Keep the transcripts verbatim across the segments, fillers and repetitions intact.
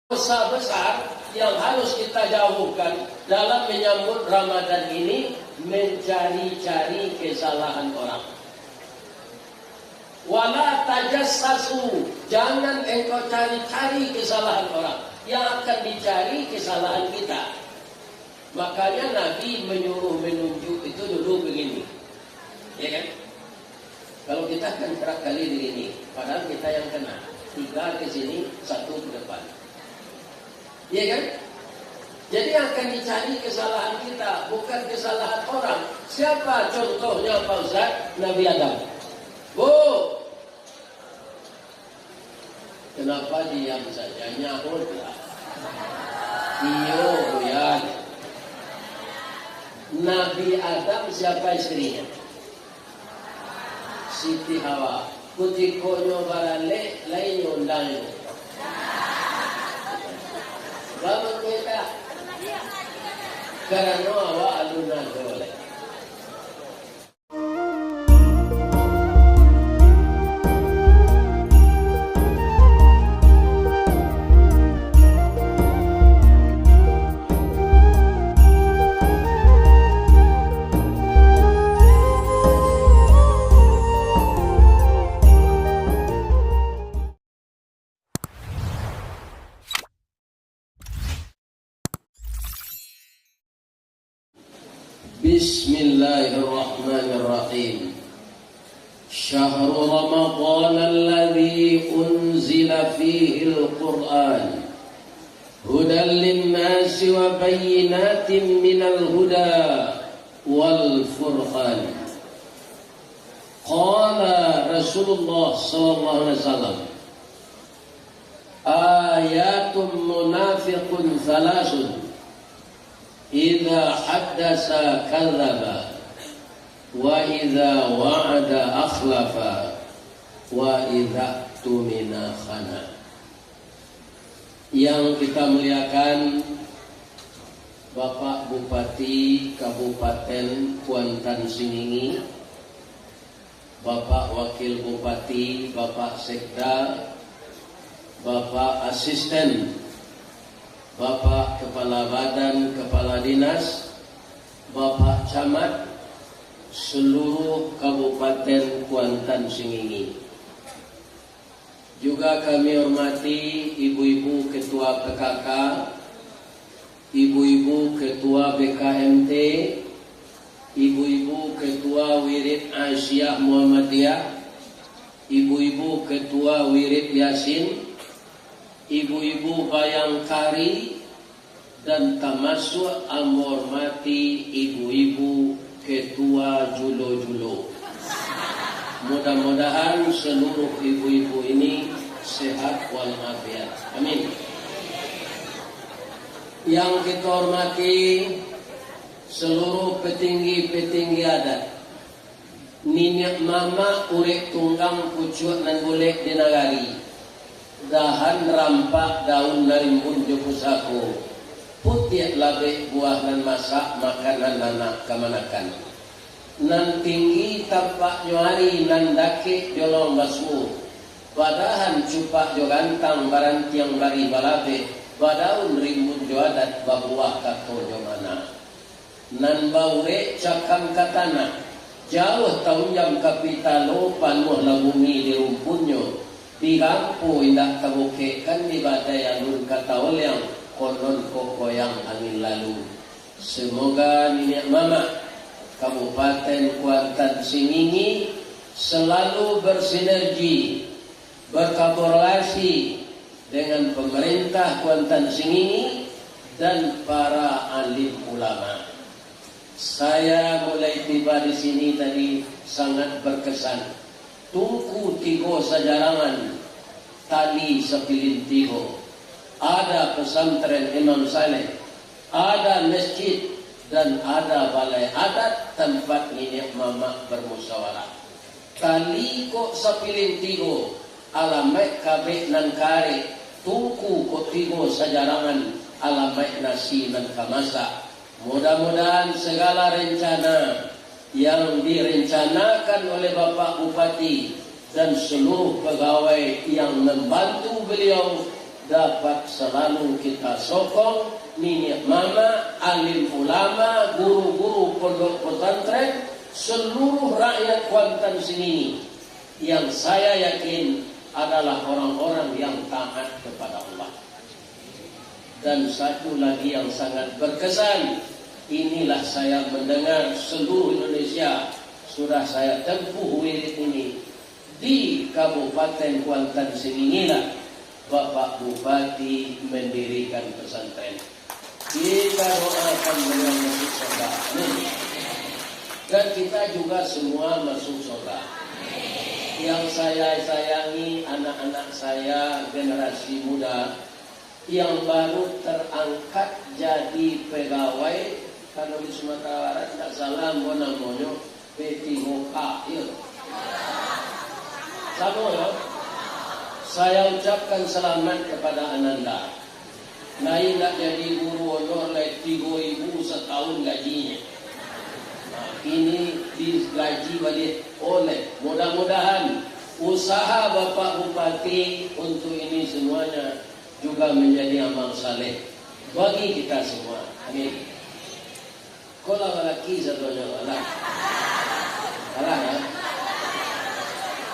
Dosa besar yang harus kita jauhkan dalam menyambut Ramadan ini, mencari-cari kesalahan orang. Wala tajassasu, jangan engkau cari-cari kesalahan orang. Yang akan dicari kesalahan kita. Makanya Nabi menyuruh menunjuk itu dulu begini. Ya kan? Kalau kita kan kerap kali begini, padahal kita yang kena. Tiga ke sini, satu ke depan. Iya kan? Jadi yang akan dicari kesalahan kita, bukan kesalahan orang. Siapa contohnya, Pak Ustaz? Nabi Adam. Bu, kenapa diam saja? Nyahutlah. Iyo, Buya. Nabi Adam siapa istrinya? Siti Hawa. Kutiko nyo baralek, lai nyo undang nyo. Bangun kita. Karano awak alun ado lai. Bismillahirrahmanirrahim. Syahru Ramadan alladzi unzila fihil Qur'an hudan linnasi wa bayyinatin minal huda wal furqan. Qala Rasulullah sallallahu alaihi wasallam, ayatul munafiqun salasun, idza haddasa kadzaba, wa idza wa'ada akhlafa, wa idza tumina khana. Yang kita muliakan, Bapak Bupati Kabupaten Kuantan Singingi, Bapak Wakil Bupati, Bapak Sekda, Bapak Asisten, Bapak Kepala Badan, Kepala Dinas, Bapak Camat, seluruh Kabupaten Kuantan Singingi. Juga kami hormati ibu-ibu ketua P K K, ibu-ibu ketua B K M T, ibu-ibu ketua Wirid Aisyah Muhammadiyah, ibu-ibu ketua Wirid Yasin, ibu-ibu Bayangkari, dan tamasuak ambo hormati ibu-ibu ketua julo-julo. Mudah-mudahan seluruh ibu-ibu ini sehat walafiat. Amin. Yang kita hormati seluruh petinggi-petinggi adat, niniak mamak urek tunggang pucuak nan bulek di nagari, dahan rampak daun narimbun jo pusako, putiak labek buah nan masak makanan anak kamanakan. Nan tinggi tampaknyo ari, nan dakek jolong basuo, badahan cupak jo gantang, barantiang barih balabeh, badaun rimbun jo adat, babuah kato jo mana. Nan baurek cakam ka tanah, jauah taunjam ka pitalo, panuahlah bumi di rumpunnyo, di rampo indak tabukekkan, di badai alun ka taoliang, konon kok goyang angin lalu. Semoga niniak mamak Kabupaten Kuantan Singingi selalu bersinergi, berkolaborasi dengan pemerintah Kuantan Singingi dan para alim ulama. Saya mulai tiba di sini tadi sangat berkesan. Tungku tigo sajarangan, tali sapilin tigo. Ada pesantren Imam Saleh, ada masjid, dan ada balai adat tempat niniak mamak bermusyawarah. Tali kok sapilin tigo, alamaik kabek nan karek, tungku kok tigo sajarangan, alamaik nasi nan ka masak. Mudah-mudahan segala rencana yang direncanakan oleh Bapak Bupati dan seluruh pegawai yang membantu beliau dapat salalu kita sokong, niniak mamak, alim ulama, guru-guru pondok pesantren, seluruh rakyat Kuantan Sengingi yang saya yakin adalah orang-orang yang taat kepada Allah. Dan satu lagi yang sangat berkesan, inilah saya mendengar seluruh Indonesia sudah saya tempuh wirid ini di Kabupaten Kuantan Sengingi lah, Bapak Bupati mendirikan pesantren. Kita doakan beliau masuk surga. Amin. Dan kita juga semua masuk surga. Yang saya sayangi, anak-anak saya, generasi muda, yang baru terangkat jadi pegawai, kalau di Sumatera Barat, tidak salah, ambo namonyo P tiga K, iyo. Samo, yo? Saya ucapkan selamat kepada Ananda. Lai indak jadi guru honor lai, tigo ribu satahun gajinyo. Nah, kini digaji baliak oleh. Mudah-mudahan usaha Bapak Bupati untuk ini semuanya juga menjadi amal saleh bagi kita semua. Amin. Ko lah balaki sadonyo, alah. Alah, ya.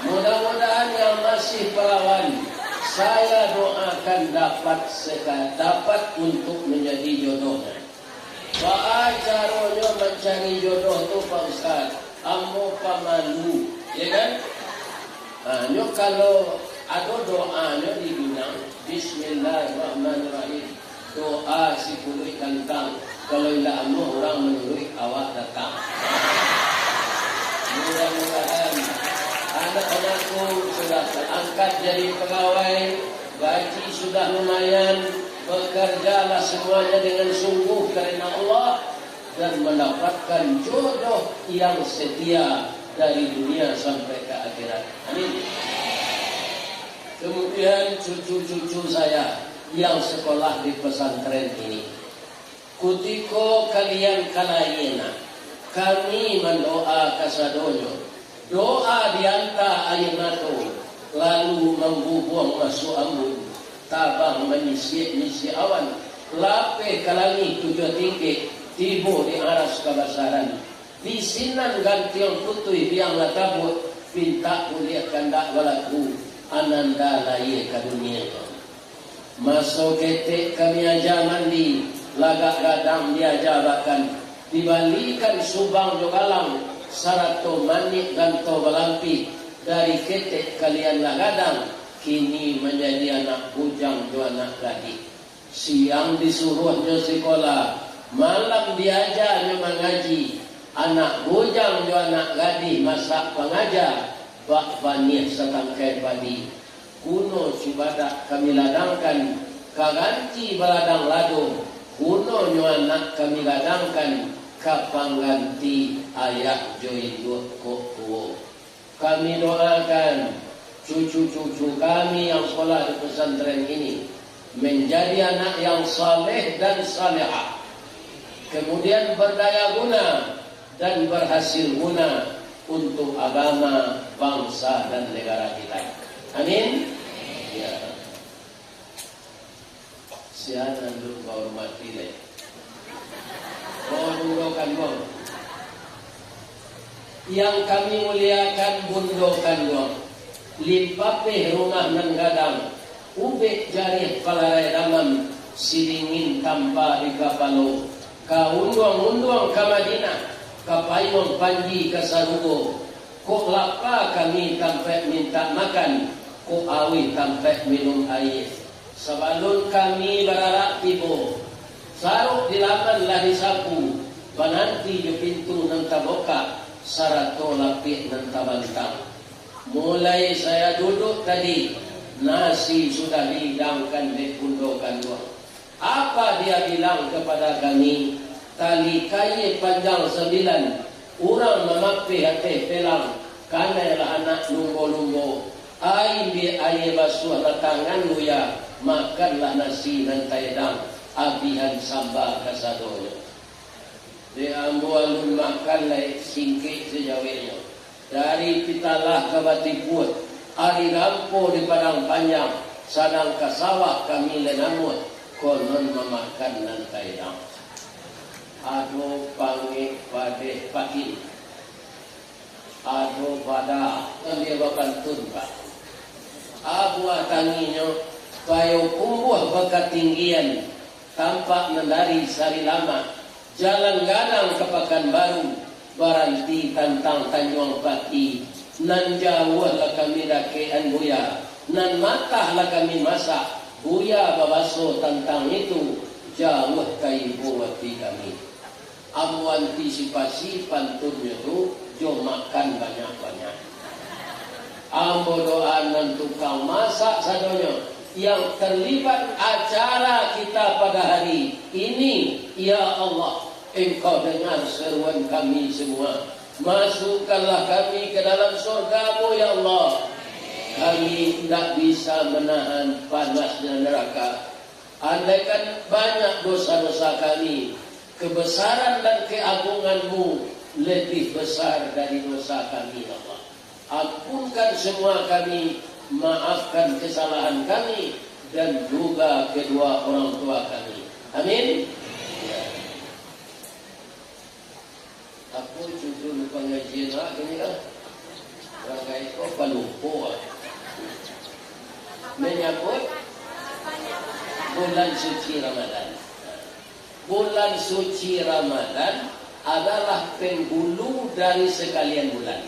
Mudah-mudahan yang masih perawan, saya doakan dapat seka-, dapat untuk menjadi jodohnya. Baa caronyo mancari jodoh tu, Pak Ustaz? Ambo pamalu, ya kan? Ha, nyo kalau ado doanyo di Minang, Bismillahirrahmanirrahim. Doa si kuluik gantang. Kalau indak amuah urang manuruik, awak datang. Mudah-mudahan anak-anakku sudah terangkat jadi pegawai, gaji sudah lumayan, bekerjalah semuanya dengan sungguh karena Allah, dan mendapatkan jodoh yang setia dari dunia sampai ke akhirat. Amin. Kemudian cucu-cucu saya yang sekolah di pesantren ini, kutiko kalian ka layie, kami mandoa kasadonyo, doa dianta aia mato, lalu manggubuang masuak ambun, tabang manyisiak-nyisiak awan, lapeh ka langik tujuah tingkek, tibo di aras kabasaran. Di sinan gantiang putuih biang lah tabuak, pintak buliah kandak balaku, ananda layie ka dunia ko. Maso ketek kami aja mandi, lagak gadang diaja bakan, dibalikan subang jo galang, sarato manik ganto balampih, dari ketek kalian lah gadang, kini manjadi anak bujang jo anak gadih. Siang disuruahnyo sikola, malam diajanyo mangaji, anak bujang jo anak gadih masak pangaja, bak baniah satangkai padi. Kuno cubadak kami ladangkan, ka ganti baladang lado, gunonyo anak kami gadangkan, ka pangganti ayah jo induak kok tuo. Kami doakan cucu-cucu kami yang sekolah di pesantren ini menjadi anak yang saleh dan salehah, kemudian berdaya guna dan berhasil guna untuk agama, bangsa, dan negara kita. Amin. Ya. Sia nan duduak bahormati lai. Oh, bundo kanduang. Yang kami muliakan bundo kanduang, limpapeh rumah nan gadang, ubek jariah palarai damam, sidingin tampa di kapalo, ka unduang-unduang ka Madinah, ka payuang panji ka sarugo, kok lapa kami tampaik mintak makan, kok auih tampaik minum aia. Sabalun kami bararak tibo, sarok di laman lah disapu, bananti jo pintu nan tabukak, sarato lapiak nan tabantang. Mulai saya duduk tadi, nasi sudah dihidangkan dek bundo kanduang. Apa dia bilang kepada kami, tali kaia panjang sambilan, urang mamapeh ateh pelang, kanailah anak lumbo-lumbo, ambiak aia basuahlah tangan buya, makanlah nasi nan taedang, abihan samba kasadonyo. Dek ambo alun makan lai, singkek sajaweknyo. Dari Pitalah ka Batipuah, ari rampo di Padang Panjang, Sadang ka sawah kami lai namuah, konon mamakan nan taedang. Ado pangek padeh patin, ado bada, kan dia bapantun, Pak. Abuah tanginyo, payo kumbuah bakatinggian, tampak nan dari Sari Lamak, jalan gadang ka Pakanbaru, baranti tantang Tanjuang Pati, nan jauah lah kami dakekan Buya, nan matah lah kami masak, Buya babaso tantang itu, jauah ka ibo ati kami. Ambo antisipasi pantunnyo tu jo makan banyak-banyak. Ambo doa nan tukang masak sadonyo yang terlibat acara kita pada hari ini, ya Allah, Engkau dengar seruan kami semua. Masukkanlah kami ke dalam surga-Mu, ya Allah. Kami indak bisa menahan panasnya neraka. Andaikan banyak dosa-dosa kami, kebesaran dan keagungan-Mu lebih besar dari dosa kami, ya Allah. Ampunkan semua kami, maafkan kesalahan kami, dan juga kedua orang tua kami. Amin. Apo judul pangajian awak kini lah? Urang gaek ko palupo ah. Menyambut bulan suci Ramadan. Bulan suci Ramadan adalah penghulu dari sekalian bulan.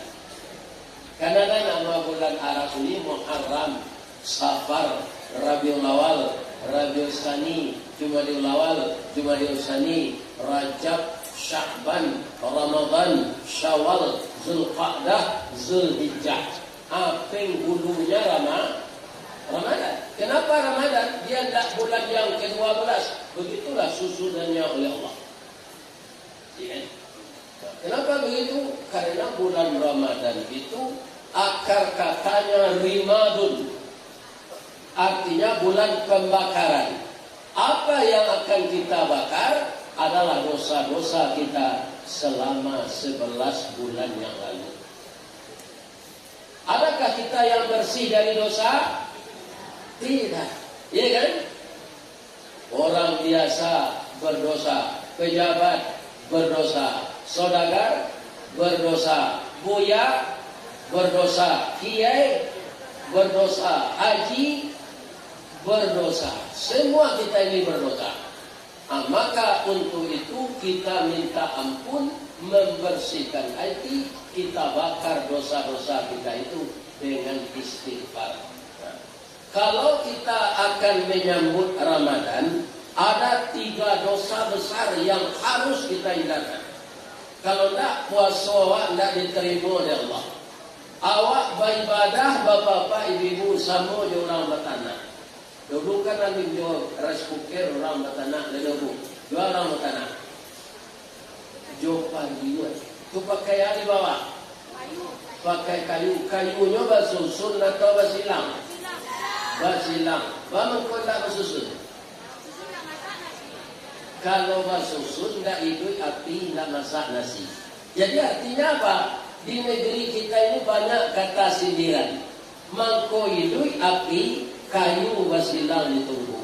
Kan ado nama bulan Arab ini Muharram, Safar, Rabiul Awal, Rabiul Tsani, Jumadil Awal, Jumadil Tsani, Rajab, Sya'ban, Ramadan, Syawal, Zulqa'dah, Zulhijjah. Ah, penghulunya Rama-, Ramadan. Kenapa Ramadan? Dia ndak bulan yang kedua belas. Begitulah susunannya oleh Allah. Ya kan? Nah, kenapa begitu? Karena bulan Ramadan itu akar katanya rimadun, artinya bulan pembakaran. Apa yang akan kita bakar adalah dosa-dosa kita selama sebelas bulan yang lalu. Adakah kita yang bersih dari dosa? Tidak. Iya kan? Orang biasa berdosa, pejabat berdosa, saudagar berdosa, buya berdosa, kiai berdosa, haji berdosa. Semua kita ini berdosa. Ah, maka untuk itu kita minta ampun, membersihkan hati, kita bakar dosa-dosa kita itu dengan istighfar. Nah, kalau kita akan menyambut Ramadan, ada tiga dosa besar yang harus kita hindarkan. Kalau ndak, puaso awak ndak diterimo dek Allah. Awak baibadah, bapak-bapak, ibu-ibu, samo jo urang batanak. Dulu kan alun jo rice cooker urang batanak, Lenovo. Jua urang batanak. Jo pariuak. Tu pakai a di bawah? Pakai kayu. Kayunyo basusun atau basilang? Basilang. Baa mangko ndak basusun? Kalau basusun, ndak iduik api, ndak masak nasi. Jadi, artinya apa? Di negeri kita ini banyak kata sindiran. Mangko iduik api, kayu basilang di tungku.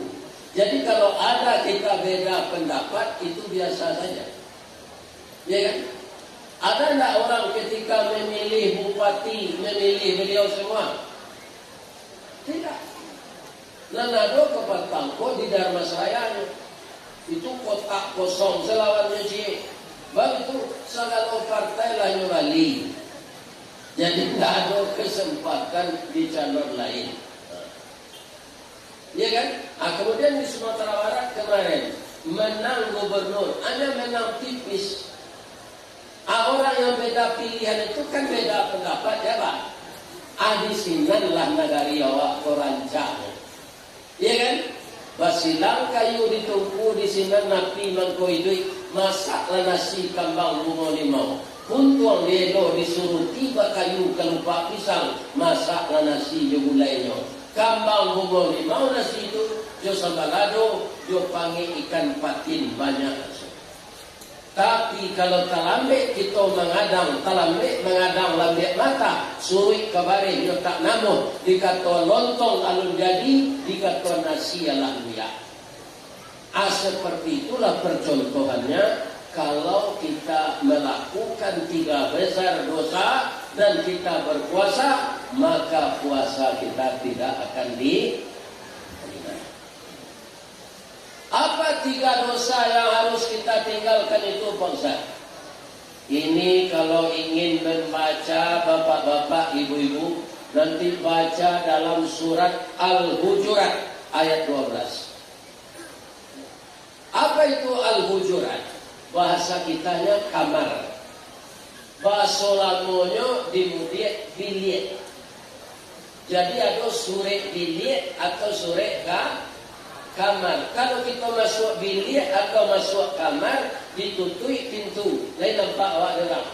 Jadi, kalau ada kita beda pendapat, itu biasa saja. Ya kan? Ada ndak orang ketika memilih bupati, memilih beliau semua? Tidak. Nan ado kapatang ko di Dharmasraya nyo. Itu kotak kosong, salawannyo ciek. Bab itu, sagalo partai lah nyo bali. Jadi, ndak ado kesempatan di calon lain. Ya kan? Ah, kemudian di Sumatera Barat kemarin, menang gubernur, hanya menang tipis. Ah, orang yang beda pilihan itu kan beda pendapat, ya, Pak? Ah, di sinan lah nagari awak ko rancak. Iya kan? Basilang kayu di tungku, di sinan api mangko iduik, masaklah nasi kambang bungo limau. Untuang dielo disuruti bakayu kalupak pisang, masaklah nasi jo gulainyo. Kambang bungo limau nasi tu, jo sambalado, jo pangek ikan patin banyak. Tapi kalau talambek kito mangadang, talambek mangadang lambiak mata, suruik ka bareh nyo tak namuah, dikatoan lontong alun jadi, dikatoan nasi alah luyak. Ah, seperti itulah percontohannya, kalau kita melakukan tiga besar dosa dan kita berpuasa, maka puasa kita tidak akan diterima. Apa tiga dosa yang harus kita tinggalkan itu, Pak Ustaz? Ini kalau ingin membaca, bapak-bapak, ibu-ibu, nanti baca dalam surat Al-Hujurat ayat dua belas. Apa itu Al-Hujurat? Bahasa kitanya kamar. Bahaso lamonyo di Mudiak biliak. Jadi ado surek biliak atau surek ka-, kamar. Kalau kito masuak biliak atau masuak kamar, ditutuik pintu, lai nampak awak urang.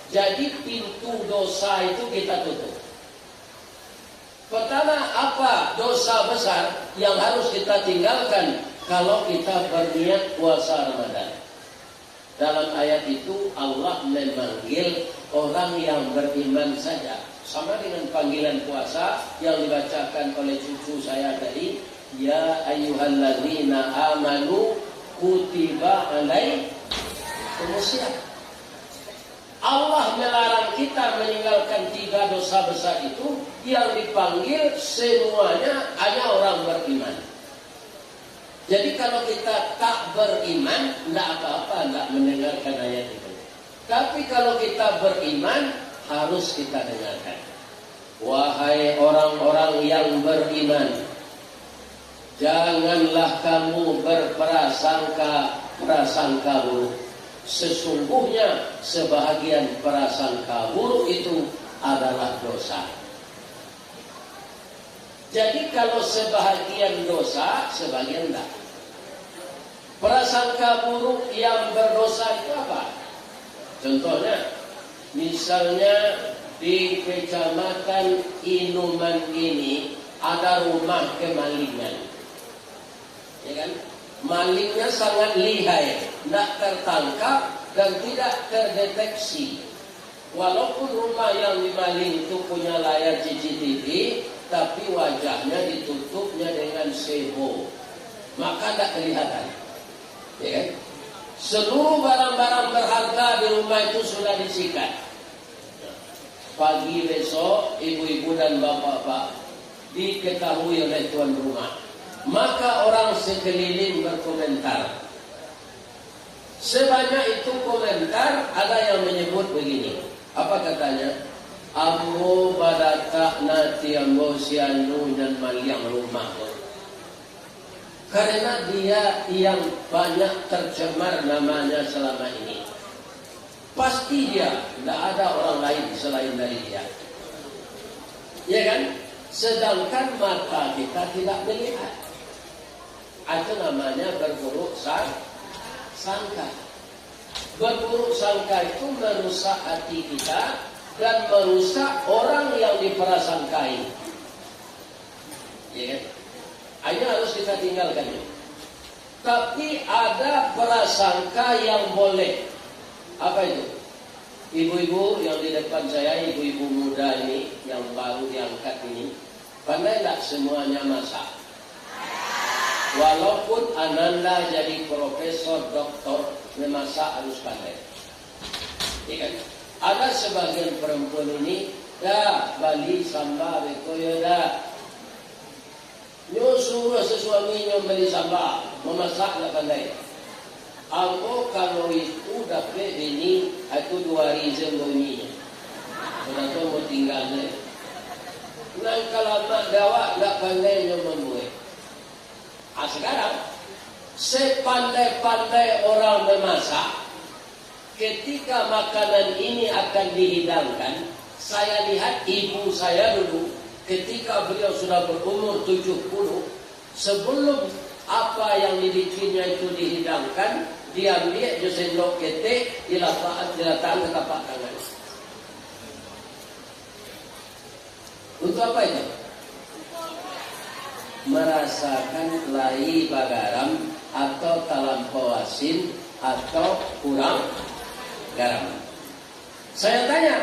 Jadi pintu dosa itu kita tutup. Pertama, apa dosa besar yang harus kita tinggalkan kalau kita berniat puasa Ramadan? Dalam ayat itu, Allah memanggil orang yang beriman saja. Sama dengan panggilan puasa yang dibacakan oleh cucu saya tadi, "Ya ayyuhalladzina amanu kutiba alaikumusiyam." Allah melarang kita meninggalkan tiga dosa besar itu, yang dipanggil semuanya hanya orang beriman. Jadi, kalau kita tak beriman, ndak apa-apa, ndak mendengarkan ayat itu. Tapi, kalau kita beriman, harus kita dengarkan. Wahai orang-orang yang beriman, janganlah kamu berprasangka-prasangka buruk. Sesungguhnya, sebahagian prasangka buruk itu adalah dosa. Jadi, kalau sebahagian dosa, sebahagian enggak. Prasangka buruk yang berdosa itu apa? Contohnya, misalnya di Kecamatan Inuman ini ada rumah kemalingan. Ya kan? Malingnya sangat lihai, ndak tertangkap dan tidak terdeteksi. Walaupun rumah yang dimaling itu punya layar C C T V, tapi wajahnya ditutupnya dengan sebo, maka ndak kelihatan. Ya kan? Seluruh barang-barang berharga di rumah itu sudah disikat. Pagi besok, ibu-ibu dan bapak-bapak, diketahui oleh tuan rumah. Maka orang sekeliling berkomentar. Sebanyak itu komentar, ada yang menyebut begini. Apa katanya? "Ambo badatak nati ambo si anu nan maliang rumah tu." Karena dia yang banyak tercemar namanya selama ini. Pasti dia, tidak ada orang lain selain dari dia. Ya kan? Sedangkan mata kita tidak melihat. Itu namanya berburuk sang-, sangka. Berburuk sangka itu merusak hati kita dan merusak orang yang diprasangkai. Ya kan? Ini harus kita tinggalkan. Tapi ada prasangka yang boleh. Apa itu? Ibu-ibu yang di depan saya, ibu-ibu muda ini yang baru diangkat ini, pandai tak semuanya masak? Walaupun ananda jadi profesor, doktor, memasak harus pandai. Ya kan? Ada sebagian perempuan ini, "Dah, bali samba beko yo dah." Nyo suruah sasuaminyo bali samba, mamasak ndak pandai. Ambo kalau itu dapek bini, itu duo hari se ambo ininya. Sudah tu ambo tinggal se. Nan kalamak dek awak ndak pandai nyo mambuek. Ah, sekarang, sepandai-pandai orang memasak, ketika makanan ini akan dihidangkan, saya lihat ibu saya dulu, ketika beliau sudah berumur tujuh puluh, sebelum apa yang dibikinnya itu dihidangkan, diambiak jo sendok ketek, dilatak-, dilatakkan ka tapak tangan. Untuk apa itu? marasakan lai bagaram atau talampau asin atau kurang garam. Saya tanya,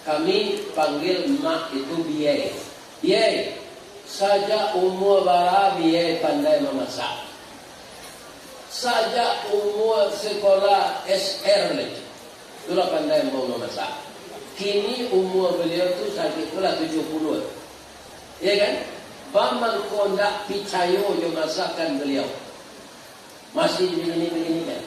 kami panggil emak itu Biai. Biai, sajak umua bara Biai pandai mamasak? Sajak umua sekolah S R lai. Itulah pandai ambo mamasak. Kini umua baliau tu sakik pulo tujuah puluah. Ya kan? Bamangko ndak picayo jo masakan baliau. Masih begini-begini kan?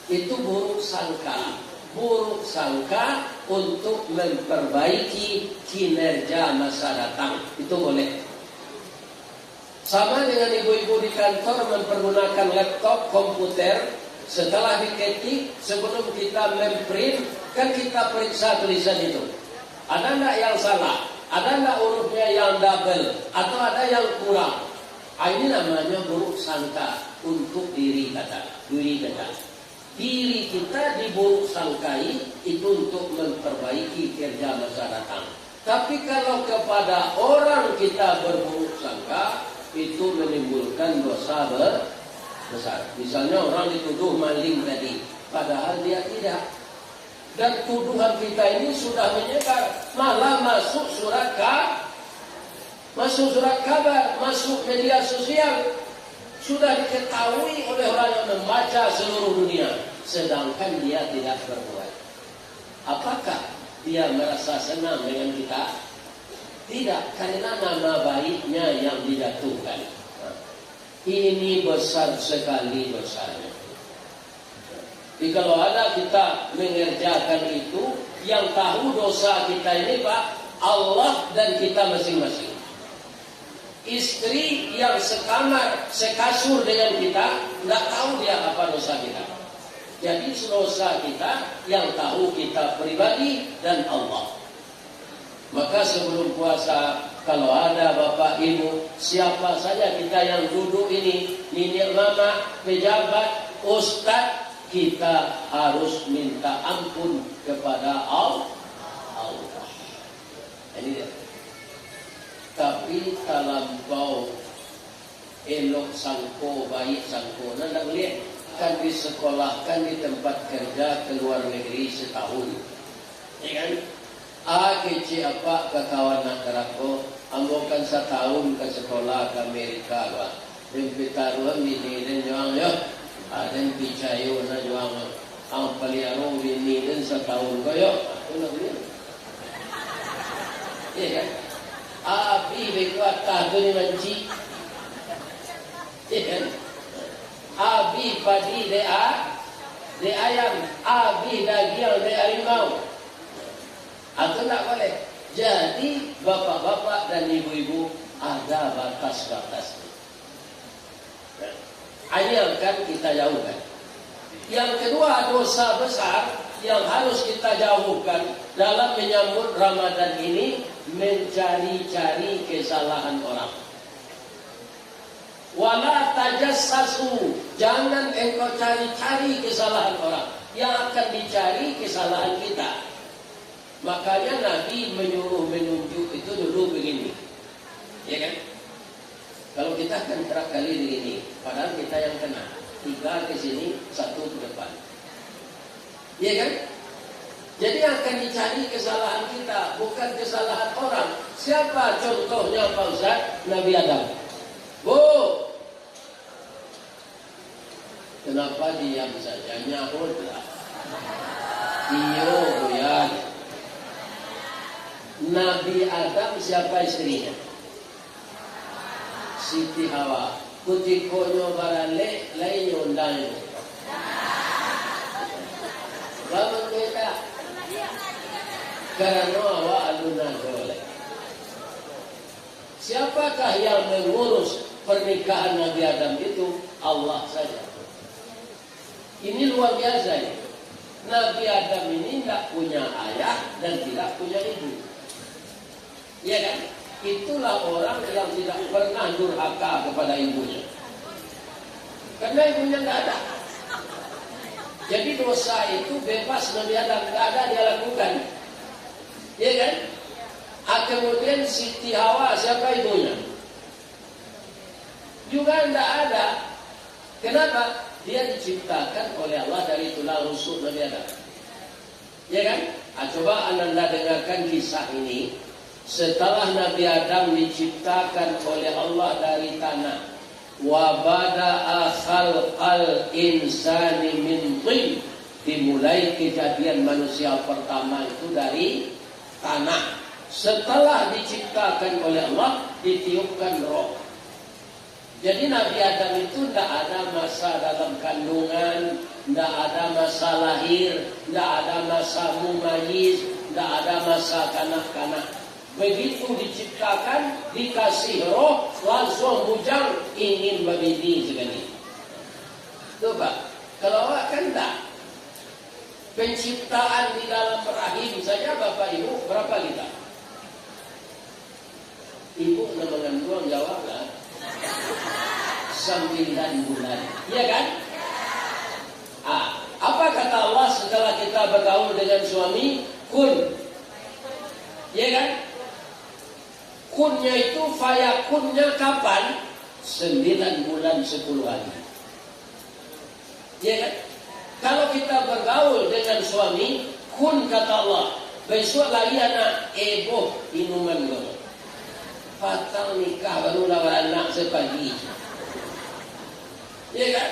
Itu buruk sangka. Buruk sangka untuk memperbaiki kinerja masa datang. Itu boleh. Sama dengan ibu-ibu di kantor mempergunakan laptop, komputer, setelah diketik, sebelum kita memprint, kan kita periksa tulisan itu. Ada ndak yang salah? Ada ndak hurufnya yang double? Atau ada yang kurang? Ah, ini namanya buruk sangka untuk diri kata, diri kata. Diri kita diburuk sangkai itu untuk memperbaiki kerja masa datang. Tapi kalau kepada orang kita berburuk sangka, itu menimbulkan dosa be-, besar. Misalnya orang dituduh maling tadi, padahal dia tidak. Dan tuduhan kita ini sudah menyebar, malah masuk surat ka-, masuk surat kabar, masuk media sosial, sudah diketahui oleh orang yang membaca seluruh dunia, sedangkan dia tidak berbuat. Apakah dia merasa senang dengan kita? Tidak, karena nama baiknya yang dijatuhkan. Ini besar sekali dosanya. Jadi kalau ada kita mengerjakan itu, yang tahu dosa kita ini, Pak, Allah dan kita masing-masing. Istri yang sekamar, sekasur dengan kita, nggak tahu dia apa dosa kita. Jadi dosa kita yang tahu kita pribadi dan Allah. Maka sebelum puasa, kalau ada bapak ibu, siapa saja kita yang duduk ini, niniak mamak, pejabat, ustad, kita harus minta ampun kepada Al-, Allah. Ini dia. Tapi talampau elok sangko, baik sangko, nan ndak buliah. Kan disekolahkan di tempat kerja ke luar negeri setahun. Ya kan? Ah, kecek apak ka kawan nak darako, ambo kan satahun ka sekolah ka Amerika, Pak. Den pitaruahan bini den jo ang yo. Ah, den picayo na jo ang yo. Ang paliaro bini den satahun ko yo. Ah, tu nak bini. Iya kan? Abih beko atah tu ni manci. Iya kan? Abih padi dek a-, dek ayam, abih dagiang dek harimau. Atau ndak boleh. Jadi, bapak-bapak dan ibu-ibu, ada batas-batasnya. Ini yang akan kita jauhkan. Yang kedua, dosa besar yang harus kita jauhkan dalam menyambut Ramadan ini, mencari-cari kesalahan orang. Wala tajassasu, jangan engkau cari-cari kesalahan orang. Yang akan dicari kesalahan kita. Makanya Nabi menyuruh menunjuk itu dulu begini. Ya kan? Kalau kita kan kerap kali begini, padahal kita yang kena. Tiga ke sini, satu ke depan. Iya kan? Jadi yang akan dicari kesalahan kita, bukan kesalahan orang. Siapa contohnya, Pak Ustaz? Nabi Adam. Bu, kenapa diam saja? Nyahutlah. Iyo, Buya. Nabi Adam siapa istrinya? Siti Hawa. Kutikonyo baralek, lai nyo undang. Bamangko indak? Karano awak alun ado lai. Siapakah yang mengurus pernikahan Nabi Adam itu? Allah saja. Ini luar biasa ini. Nabi Adam ini tidak punya ayah dan tidak punya ibu. Iya kan? Itulah orang yang tidak pernah durhaka kepada ibunya. Karena ibunya nggak ada. Jadi dosa itu bebas Nabi Adam, nggak ada dia lakukan. Iya kan? Ah, kemudian Siti Hawa, siapa ibunya? Juga ndak ada. Kenapa? Dia diciptakan oleh Allah dari tulang rusuk Nabi Adam. Ya kan? Ah, coba ananda dengarkan kisah ini. Setelah Nabi Adam diciptakan oleh Allah dari tanah, wa bada'a khalqal insani min tin, dimulai kejadian manusia pertama itu dari tanah. Setelah diciptakan oleh Allah, ditiupkan roh. Jadi Nabi Adam itu ndak ada masa dalam kandungan, ndak ada masa lahir, ndak ada masa mumayyiz, ndak ada masa kanak-kanak. Begitu diciptakan, dikasih roh, langsung bujang, ingin babini sekali. Coba, kalau awak kan ndak. Penciptaan di dalam rahim saja, Bapak Ibu, berapa kita? Ibu nan manganduang, jawablah. Sambilan bulan. Iya kan? Ah, apa kata Allah setelah kita bergaul dengan suami? Kun. Iya kan? Kunnya itu, fayakunnya kapan? Sembilan bulan sepuluh hari. Ya kan? Kalau kita bergaul dengan suami, kun kata Allah, besok lahir anak, eboh inuman kau. Patang nikah baru lah baranak sepagi. Ya kan?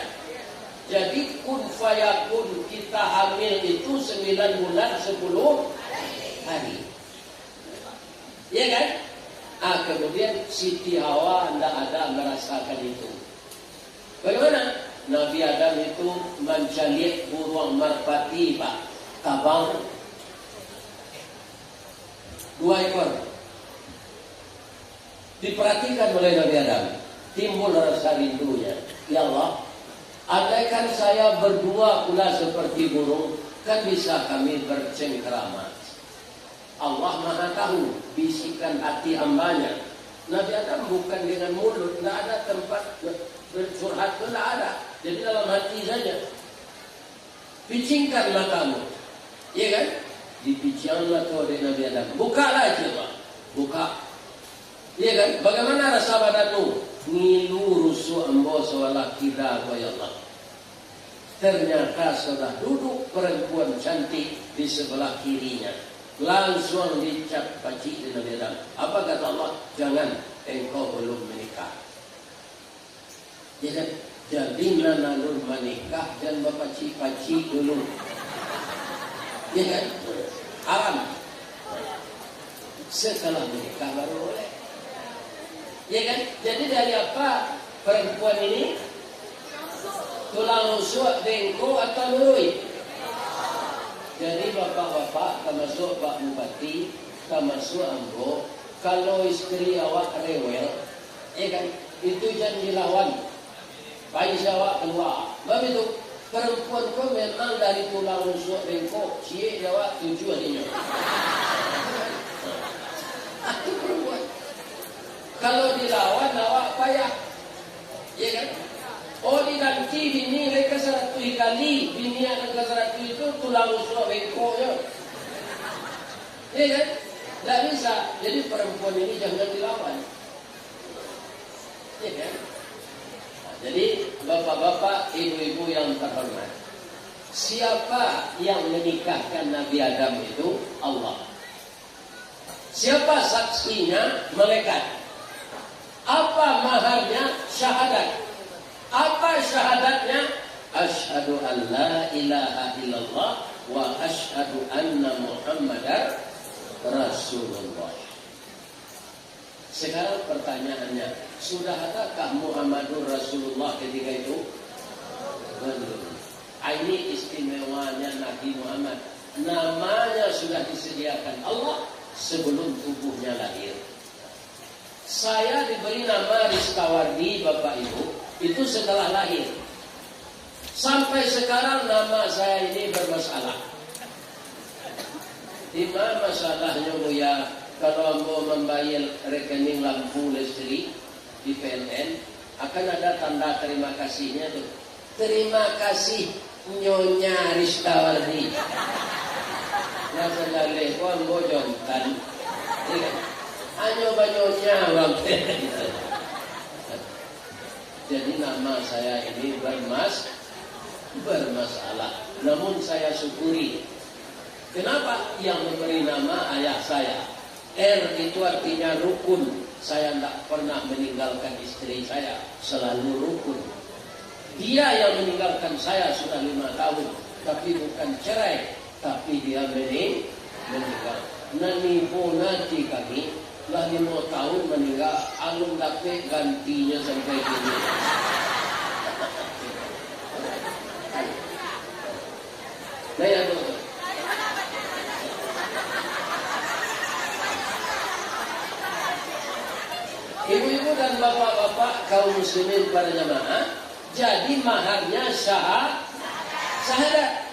Jadi kun fayakun, kita hamil itu sembilan bulan sepuluh hari. Ya kan? Ah, kemudian Siti Hawa ndak ada merasakan itu. Bagaimana? Nabi Adam itu mancaliak buruang marpati, Pak. Tabang dua ekor. Diperhatikan oleh Nabi Adam. Timbul rasa rindunya. Ya Allah, andaikan saya berdua pula seperti burung, kan bisa kami bercengkerama. Allah Maha Tahu bisikan hati hambanya. Nabi Adam bukan dengan mulut, ndak ada tempat ber-, bercurhat tu, ndak ada. Jadi dalam hati saja. Picingkan matamu. Iya kan? Dipiciang mato dek Nabi Adam. Bukalah itu, Pak. Buka. Iya kan? Bagaimana rasa badanmu? Ngilu rusuak ambo sabalah kida ko, ya Allah. Ternyata sudah duduk perempuan cantik di sebelah kirinya. Langsung dicap pacik dek Nabi Adam. Apa kata Allah? Jangan, engkau belum menikah. Ya kan? Jadi nan alun manikah, jan bapacik-pacik dulu. Ya kan? Haram. Setelah menikah baru boleh. Ya kan? Jadi dari apa perempuan ini? Tulang rusuk, bengkok atau luruih? Jadi bapak-bapak, termasuk Pak Bupati, termasuk ambo, kalau isteri awak rewel, ya kan, itu jan dilawan. Pai awak kalua. Sebab itu, perempuan ko memang dari tulang rusuk bengkok, ciek awak tujuah inyo. Itu perempuan. Kalau dilawan, awak payah. Ya kan? Oh, diganti bini lai ka saratuih kali, bini yang ka saratuih itu tulang rusuk bengkok je. Ya kan? Ndak bisa. Jadi perempuan ini jangan dilawan. Ya kan? Nah, jadi bapak-bapak, ibu-ibu yang terhormat, siapa yang menikahkan Nabi Adam itu? Allah. Siapa saksinya? Malaikat. Apa maharnya? Syahadat. Apa syahadatnya? Asyhadu an la ilaha illallah wa asyhadu anna Muhammadar Rasulullah. Sekarang pertanyaannya, sudah adakah Muhammadur Rasulullah ketika itu? Belum. Ah, ini istimewanya Nabi Muhammad. Namanya sudah disediakan Allah sebelum tubuhnya lahir. Saya diberi nama Ristawardi, Bapak Ibu, itu setelah lahir. Sampai sekarang nama saya ini bermasalah. Di ma masalahnyo, Buya? Kalau ambo mambayia rekening lampu listrik di P L N, akan ada tanda terima kasihnya tu. Terima kasih, Nyonya Ristawardi. Nah, sandaleh ko ambo jontan. Iya kan? Hanyo banyonya urang. Jadi nama saya ini bermas-, bermasalah. Namun saya syukuri. Kenapa? Yang memberi nama ayah saya. R itu artinya rukun. Saya ndak pernah meninggalkan istri saya, selalu rukun. Dia yang meninggalkan saya sudah lima tahun, tapi bukan cerai, tapi dia mening-, meninggal. Nan ibo nati kami, lah limo tahun maningga, alun dapek gantinyo sampai kini. Nah, ya, tu. Ibu-ibu dan bapak-bapak kaum muslimin para jamaah, jadi maharnya syaha-, syahadat.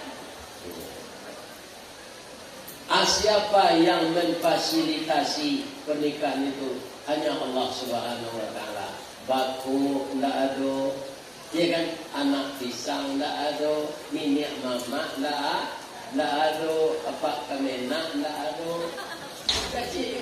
Ah, siapa yang memfasilitasi pernikahan itu? Hanya Allah Subhanahu wa Ta'ala. Bako ndak ado, ya kan? Anak pisang ndak ado, niniak mamak ndak a-, ndak ado, apak kamenak ndak ado. Jadi,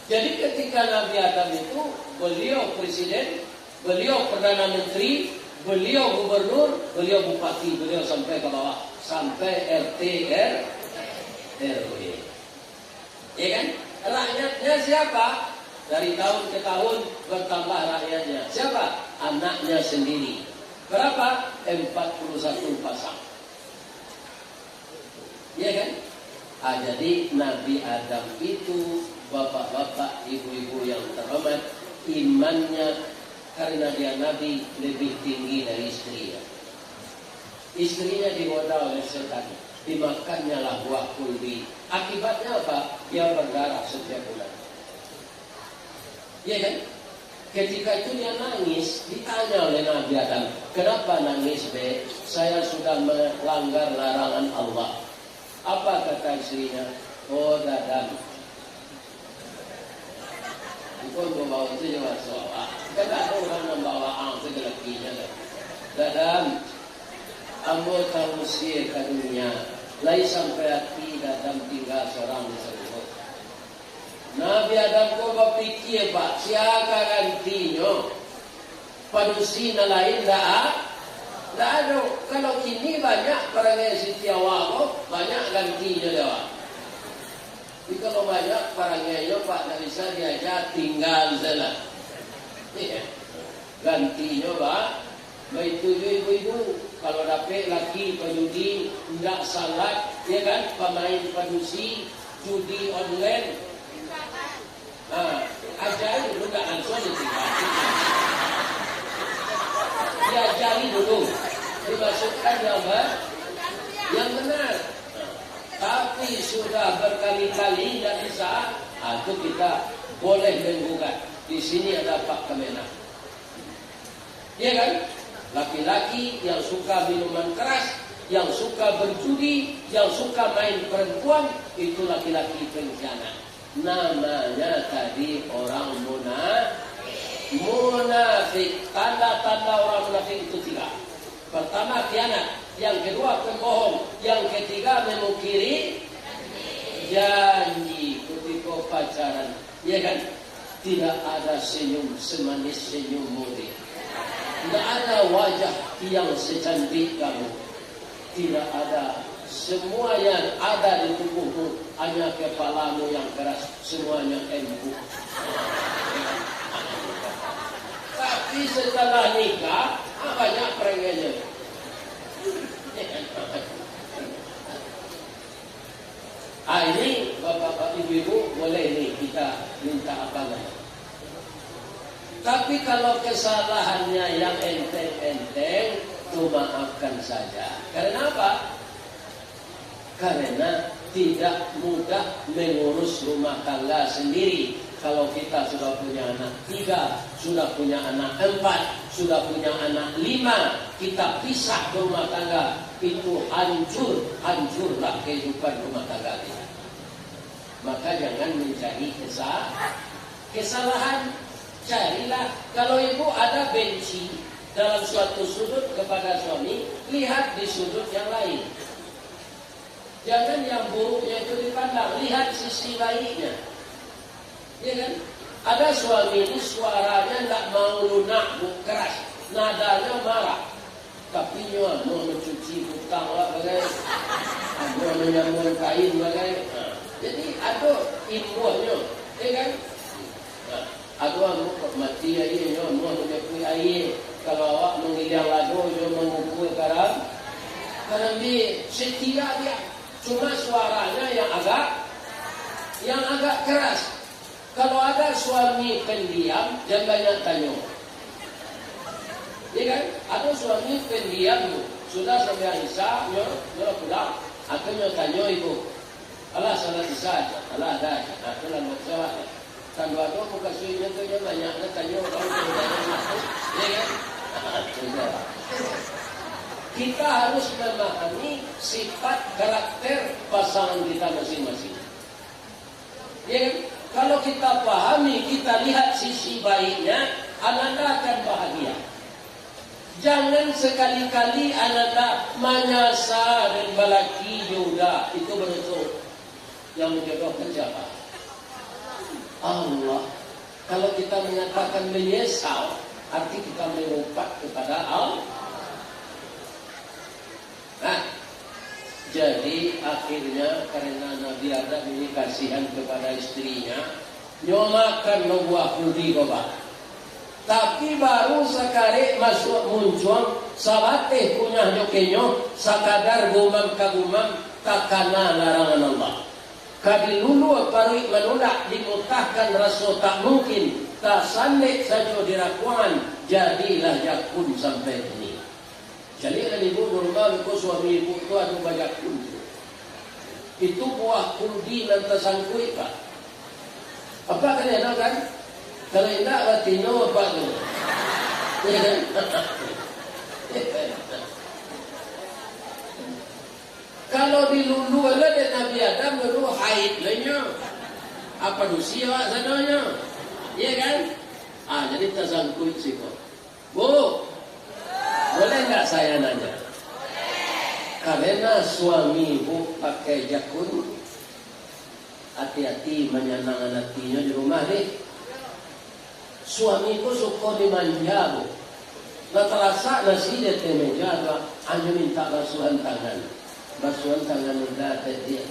jadi ketika Nabi Adam itu, beliau presiden, beliau Perdana Menteri, beliau gubernur, beliau bupati, beliau sampai ke bawah, sampai R T R-, R W. Ya kan? Rakyatnya siapa? Dari tahun ke tahun bertambah rakyatnya. Siapa? Anaknya sendiri. Berapa? Empat puluh satu pasang. Ya kan? Ah, jadi Nabi Adam itu, bapak-bapak, ibu-ibu yang terhormat, imannya karena dia Nabi lebih tinggi dari istrinya. Istrinya digoda oleh setan, dimakannya lah buah kuldi. Akibatnya apa? Dia berdarah setiap bulan. Iya kan? Ketika itu dia nangis, ditanya oleh Nabi Adam, "Kenapa nangis, Bek? Saya sudah melanggar larangan Allah." Apa kata istrinya? "Oh, Dadam." Bukan membawa itu je masuk awak. Kan ada orang membawa ang segala kinya lah. "Dadam, ambo tausir ka dunia. Lai sampai ati Dadam tingga sorang di sarugo." Nabi Adam ko bapikia, Pak, sia ka gantinyo? Padusi nan lain ndak a-, ndak ado. Kalau kini banyak parangai Siti Hawa ko, banyak gantinyo dek awak. Tapi kalau banyak parangainyo, Pak, ndak bisa diaja, tingga sajolah. Iya. Gantinyo, Pak. Baitu juo ibu-ibu, kalau dapek laki pajudi, indak salat, ya kan, pamain padusi, judi online. Ha, ajari dulu, indak langsuang ditinggal. Diajari dulu, dimasukkan yang ba-, yang benar. Tapi sudah berkali-kali indak bisa, ha, tu kita boleh menggugat. Di sini ada Pak Kemenag. Iya kan? Laki-laki yang suka minuman keras, yang suka berjudi, yang suka main perempuan, itu laki-laki pengkhianat. Namanya tadi orang muna-, munafik. Tanda-tanda orang munafik itu tiga. Pertama, khianat. Yang kedua, pembohong. Yang ketiga, memungkiri janji ketika pacaran. Iya kan? Tidak ada senyum semanis senyum Muria. Tidak ada wajah yang secantik kamu. Tidak ada. Semua yang ada di tubuhmu, hanya kepalamu yang keras, semuanya empuk. Tapi setelah nikah, ah, banyak perangainyo. Ah, ini bapak-bapak, ibu-ibu, boleh ni kita minta apa namanya. Tapi kalau kesalahannya yang enteng-enteng, tu maafkan saja. Karena apa? Karena tidak mudah mengurus rumah tangga sendiri. Kalau kita sudah punya anak tiga, sudah punya anak empat, sudah punya anak lima, kita pisah berumah tangga, itu hancur, hancurlah kehidupan rumah tangga kita. Maka jangan mencari kesa-, kesalahan. Carilah, kalau ibu ada benci dalam suatu sudut kepada suami, lihat di sudut yang lain. Jangan yang buruknya itu dipandang, lihat sisi baiknya. Ya kan? Ada suami ini suaranya ndak mau lunak, Bu, keras. Nadanyo marah. Tapi nyo amuah mancuci kutang awak bagai. Amuah manyamuang kain bagai. Ha. Jadi, ado imbuahnyo. Ya kan? Ha. Ado amuah kok mati aia, nyo amuah manyapuik aia. Kalau awak manggiliang lado, nyo mangukua karam-, karambia. Setiak dia. Cuma suaranya yang agak, yang agak keras. Kalau ada suami pendiam, jan banyak tanyo. Ya kan? Ada suami pendiam tu. Sudah sampai Isya, nyo, nyo pulang. Atau nyo tanyo ibu. Alah, salat Isya aja. Alah, dah. Atau lah, nggak usah lah. Kalau ada muka suami tu, nyo banyak lah tanyo. Kalau tu, ya kan? Itu dia. Kita harus memahami sifat karakter pasangan kita masing-masing. Ya kan? Kalau kita pahami, kita lihat sisi baiknya, ananda akan bahagia. Jangan sekali-kali ananda manyasa dan balaki jo uda. Itu badoso. Yang menjodohkan siapa? Allah. Kalau kita mengatakan menyesal, arti kita melupa kepada Allah. Nah, jadi akhirnya karena Nabi Adam ini kasihan kepada istrinya, nyo makan lo buah kuldi ko, Pak. Tapi baru sakarek masuak muncuang, sabateh kunyah jo kenyo, sakadar gumam ka gumam, takana larangan Allah. Ka diluluah paruik manulak, dimutahkan raso tak mungkin, tasandek sajo di rakuangan, jadilah jakun sampai kini. Caliaklah ibu di rumah, beko suami ibu tu ado bajakun tu. Itu buah kuldi nan tasangkuik, Pak. Apak kan enak kan? Kalau indak, batino apak tu. Ya kan? Kalau diluluah lah dek Nabi Adam dulu, haid lah nyo. Apa dusi awak sadonyo? Iya kan? Ah, jadi tasangkuik siko. Bu, boleh nggak saya nanya? Karena suami ibu pakai jakun, hati-hati manyanangkan hatinyo di rumah deh. Suami ko suko dimanja, Bu. Lah talasak nasi di ateh meja tu, hanyo mintak basuahan tangan. Basuahan tangan uda ateh dia.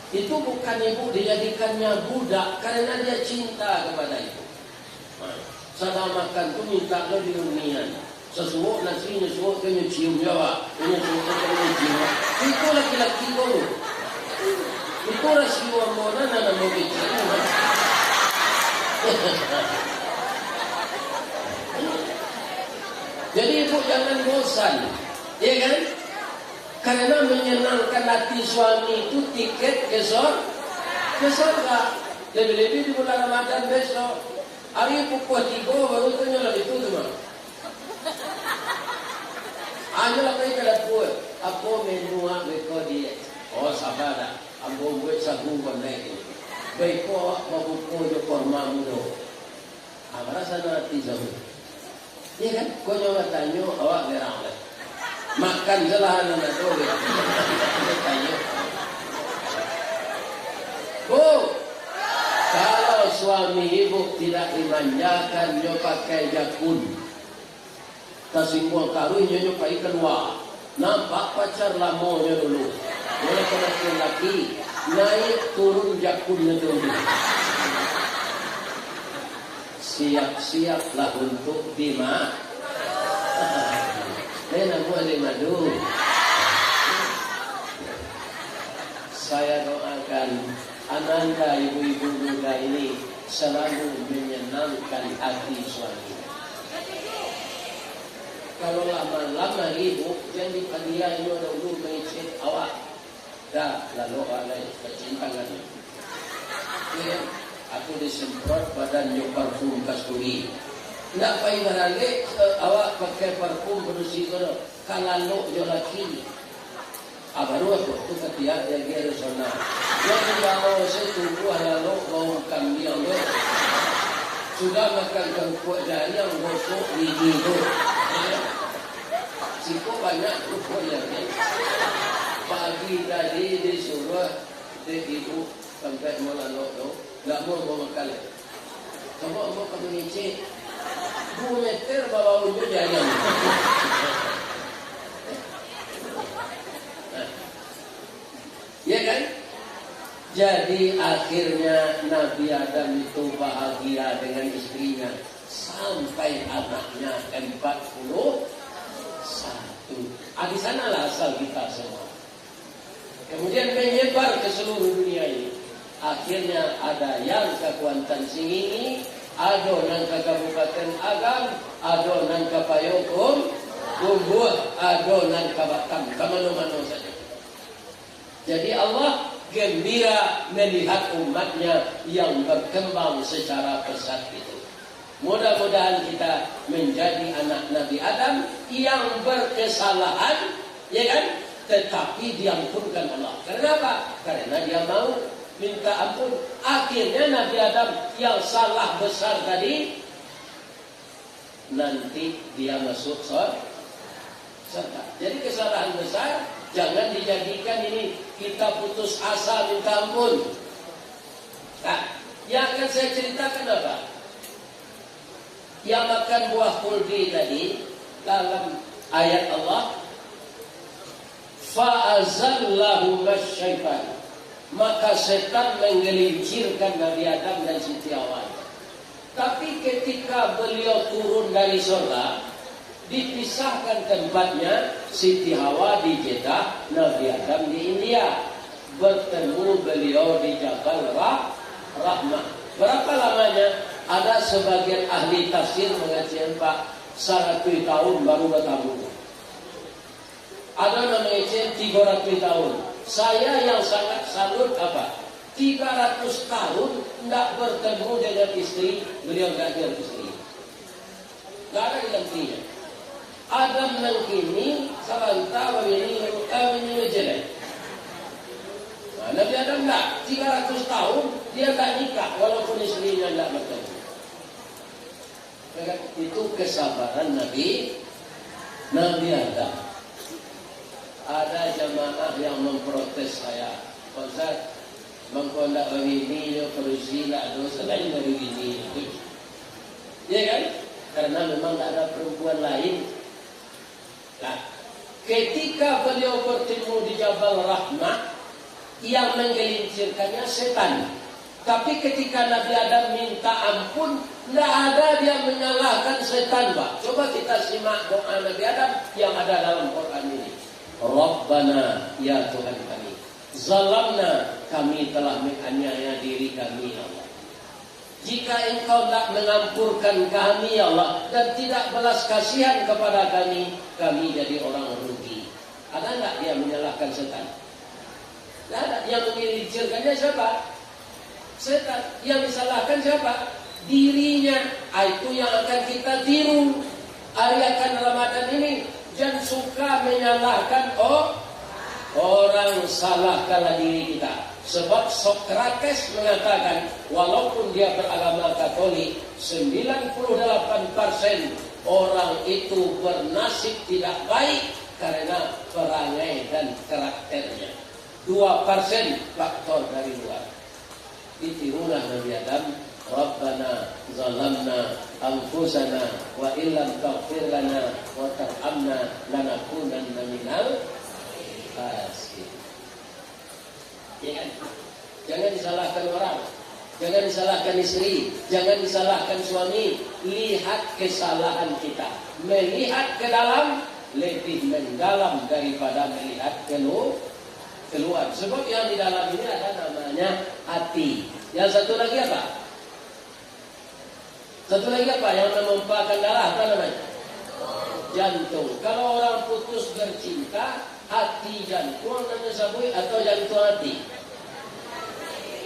Itu bukan ibu dijadikannya budak, karena dia cinta kepada ibu. Sadang makan tu mintak lo di unian. Sasuok nasi nyo suok tu nyo cium jo awak. Nyo suok tu nyo cium. Itu laki-laki ko. Itu rasio ambo nan namo kecil. Jadi ibu jangan bosan. Iya kan? Karena menyenangkan hati suami itu tiket ke sor-, ke sorga. Lebih-lebih di bulan Ramadan besok. Ari pukua tigo baru tu nyo lah itu tu mah. Anyo lah pai ka dapua. Apo menu awak beko di? Oh, saba dah. Ambo buek sagu kondek ni. Beko awak babuko jo korma mudo. Ah, marasa no ati sagu. Iya kan? Ko nyo batanyo, awak gerang lah. Makan salah anak tu, gitu. Tanyo. Bu, kalau suami ibu tidak dimanjakan, nyo pakai jakun. Tasingguang karuih nyo, nyo pai kalua. Nampak pacar lamonyo dulu. Nyo lah kamakan laki, naik turun jakunnyo tu. Siap-siaplah untuk dima-, eh, namuah di madu. Saya doakan ananda ibu-ibu muda ini selalu menyenangkan hati suami. Kalau lah malam hari, Bu, jan dipadia inyo dahulu mangecek awak. Dah, lalu awak lai, kacin tangan. Oke, aku disemprot badan jo parfum kasturi. Ndak pai baralek, eh, awak pakai parfum padusi ko doh. Kalalok jo laki. Ah, baru aku tu katiak diagiah di sana. Yo, di bawah saya tumbuah lalok bau kambiang tu. Sudah makan kangkuak jariang gosok gigi tu. Siko banyak kerupuk jariang. Pagi tadi disuruh dek ibu sampai mau lalok tu, ndak mau, mau makan lai. Coba mau kamu ngicik. Duo meter bawah unjuk jari. Ya kan? Jadi, akhirnya Nabi Adam itu bahagia dengan istrinya sampai anaknya empat puluh satu. Ah, di sanalah asal kita semua. Kemudian menyebar ke seluruh dunia ini. Akhirnya ada yang ka Kuantan Sengingi, ado nan ka Kabupaten Agam, ado nan ka Payokum, Tumbuh, ado nan ka Batam, ka mano-mano sajo. Jadi Allah gembira melihat umatnya yang berkembang secara pesat itu. Mudah-mudahan kita menjadi anak Nabi Adam yang berkesalahan, ya kan? Tetapi diampunkan Allah. Karena apa? Karena dia mau minta ampun. Akhirnya Nabi Adam yang salah besar tadi, nanti dia masuk sor-, surga. Jadi kesalahan besar jangan dijadikan ini kita putus asa minta ampun. Nah, yang akan saya ceritakan apa? Yang makan buah khuldi tadi, dalam ayat Allah, "Fa azallahuma syaitan." Maka setan menggelincirkan Nabi Adam dan Siti Hawa. Tapi ketika beliau turun dari sorga, dipisahkan tempatnya, Siti Hawa di Jeddah, Nabi Adam di India. Bertemu beliau di Jabal Rah-, Rahmah. Berapa lamanya? Ada sebagian ahli tafsir mengatakan, "Pak, saratuih tahun baru batamu." Ada nan mangecek tigo ratuih tahun. Saya yang sangat salut apa? Tiga ratus tahun ndak bertemu dengan istri, beliau ndak ada istri. Ndak ada digantinya. Adam nan kini sabanta babini, eh, babini jelek. Nah, Nabi Adam ndak, tiga ratus tahun dia ndak nikah, walaupun istrinya ndak bertemu. Ya kan? Itu kesabaran Nabi, Nabi Adam. Ada jamaah yang memprotes saya, "Pak Ustaz, mangko ndak babini jo padusi, ndak ado selain dari bini." Ya kan? Karena memang ndak ada perempuan lain. Nah, ketika beliau bertemu di Jabal Rahmah, yang menggelincirkannya setan. Tapi ketika Nabi Adam minta ampun, ndak ada dia menyalahkan setan, Pak. Coba kita simak doa Nabi Adam yang ada dalam Quran ini. "Rabbana, ya Tuhan kami, zalamna, kami telah menganiaya diri kami, ya Allah. Jika Engkau ndak mengampurkan kami, ya Allah, dan tidak belas kasihan kepada kami, kami jadi orang rugi." Ada ndak dia menyalahkan setan? Ndak ada. Yang menggelincirkannya siapa? Setan. Yang disalahkan siapa? Dirinya. Ah, itu yang akan kita tiru. Ari akan Ramadan ini, jan suka menyalahkan o-, orang, salahkanlah diri kita. Sebab Socrates mengatakan, walaupun dia beragama Katolik, sembilan puluh delapan persen orang itu bernasib tidak baik karena perangai dan karakternya. Dua persen faktor dari luar. Ditirulah Nabi Adam, "Rabbana zalamna anfusana wa illam taghfir lana wa tarhamna lanakunanna minal khasirin." Ya kan? Jangan disalahkan orang. Jangan disalahkan istri. Jangan disalahkan suami. Lihat kesalahan kita. Melihat ke dalam lebih mendalam daripada melihat kelu-, keluar. Sebab yang di dalam ini ada namanya hati. Yang satu lagi apa? Satu lagi apa yang memompakan darah, apa namanya? Jantung. Kalau orang putus bercinta, hati jantuang nan sabuik atau jantuang hati?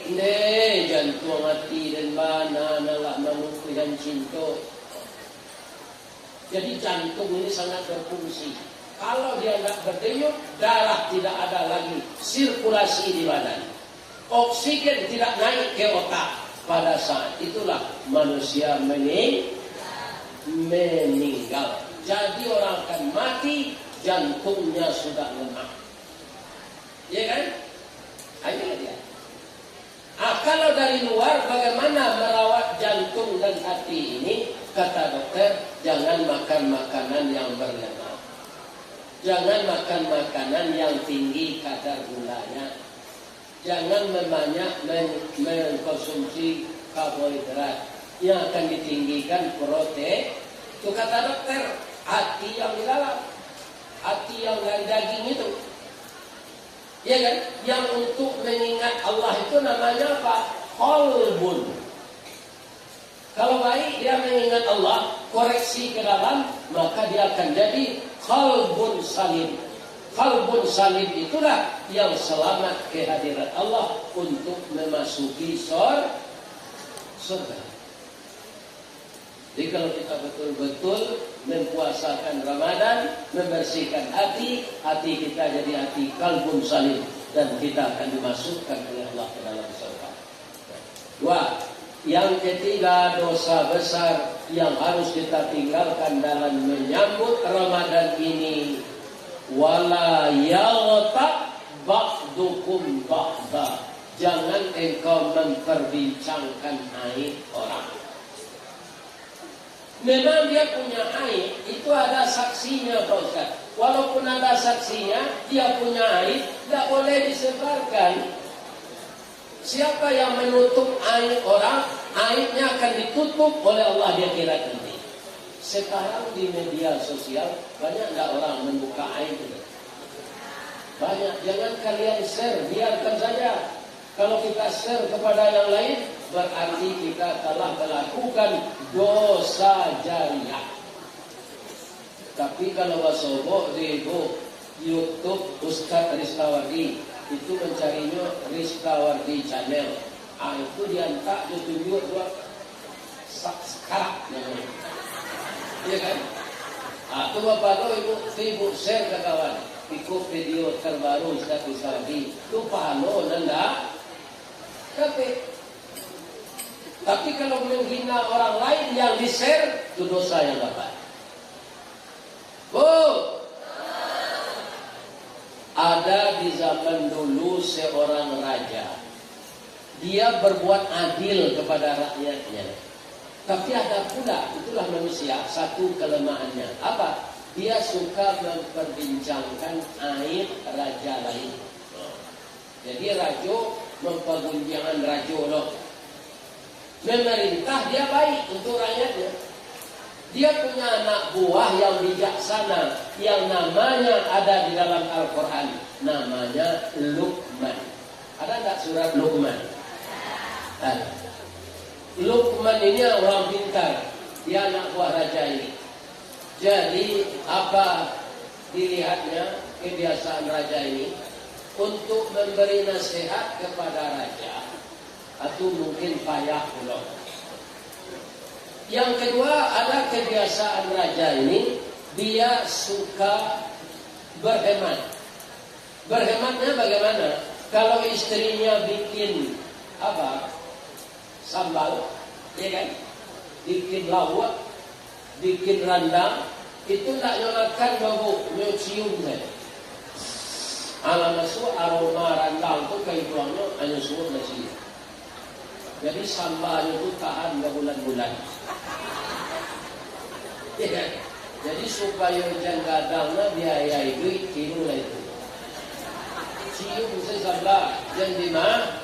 Ndeh, jantuang hati den bana nan lah mamutuihkan cinto. Jadi jantung ini sangat berfungsi. Kalau dia ndak berdenyut, darah tidak ada lagi sirkulasi di badan. Oksigen tidak naik ke otak. Pada saat itulah manusia meni-, meninggal. Jadi orang akan mati, jantungnya sudah lemah. Ya kan? Hanya dia. Ah, kalau dari luar, bagaimana merawat jantung dan hati ini? Kata dokter, jangan makan makanan yang berlemak. Jangan makan makanan yang tinggi kadar gulanya. Jangan banyak men-, mengkonsumsi karbohidrat yang akan ditinggikan protein. Itu kata dokter, hati yang di dalam, hati yang dari daging itu. Ya kan? Yang untuk mengingat Allah itu namanya apa? Qalbun. Kalau baik dia mengingat Allah, koreksi ke dalam, maka dia akan jadi qalbun salim. Qalbun salim itulah yang selamat ke hadirat Allah untuk memasuki sor-, surga. Jadi kalau kita betul-betul mempuasakan Ramadan, membersihkan hati, hati kita jadi hati qalbun salim, dan kita akan dimasukkan oleh Allah ke dalam surga. Dua, yang ketiga, dosa besar yang harus kita tinggalkan dalam menyambut Ramadan ini, wala yaghtab ba'dukum ba'da. Jangan engkau memperbincangkan aib orang. Memang dia punya aib, itu ada saksinya, Pak Ustaz. Walaupun ada saksinya, dia punya aib tidak boleh disebarkan. Siapa yang menutup aib orang, aibnya akan ditutup oleh Allah di akhirat nanti. Sekarang di media sosial, banyak nggak orang membuka aib itu? Banyak. Jangan kalian share, biarkan saja. Kalau kita share kepada yang lain, berarti kita telah melakukan dosa jariah. Tapi kalau basobok di bu-, YouTube Ustaz Ristawardi, itu mencarinya Ristawardi Channel. Ah, itu diantak jo tunjuk tu, subscribe namanya. Iya kan? Ah, tu bapalo ibu, tu ibu share ka kawan. Iko video terbaru Ustaz Ristawardi. Tu pahalo nan dak dapek. Tapi kalau menghina orang lain yang di-share, tu dosa yang dapat. Bu, ada di zaman dulu seorang raja. Dia berbuat adil kepada rakyatnya. Tapi ada pula, itulah manusia, satu kelemahannya. Apa? Dia suka memperbincangkan aib raja lain. Jadi rajo mampagunjiangan rajo lo. Memerintah dia baik untuk rakyatnya. Dia punya anak buah yang bijaksana, yang namanya ada di dalam Al-Quran, namanya Luqman. Ada ndak surat Luqman? Ada. Luqman ini orang pintar, dia anak buah raja ini. Jadi, apa dilihatnya kebiasaan raja ini? Untuk memberi nasihat kepada raja, atau mungkin payah pulo. Yang kedua, ada kebiasaan raja ini, dia suka berhemat. Berhematnya bagaimana? Kalau istrinya bikin apa? Sambal, ya kan? Bikin lauak, bikin randang, itu ndak nyo makan doh, Bu, nyo cium sajo. Alah masuak aroma randang tu ka iduangnyo, anyo suok nasi. Jadi sambalnyo tu tahan babulan-bulan. Ya kan? Jadi supayo jan gadang lah biaya iduik, tirulah itu. Cium se samba, jan dima-,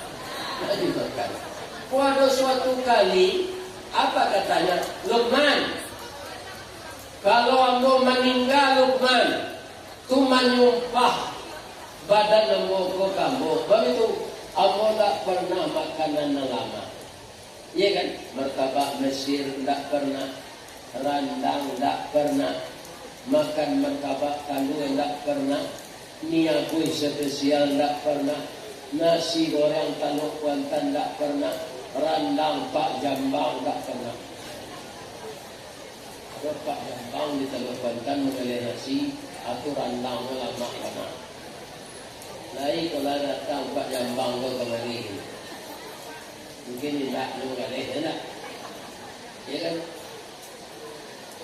jan dimakan. Kok ado suatu kali, apa katanya, "Lukman, kalau ambo maningga, Lukman, tu manyumpah badan ambo ko ka ambo." Baitu, ambo ndak pernah makanan nan lamak. Iya kan? Martabak Mesir ndak pernah, randang ndak pernah, makan martabak talua ndak pernah, mi aguih spesial ndak pernah, nasi goreng talua kuantan ndak pernah, randang Pak Jambang ndak pernah. Ado Pak Jambang di talua kuantan magaleh nasi, atau randang lamak bana. Lai kalau datang Pak Jambang ko kamari. Mungkin indak nyo galeh, ya ndak? Ya kan?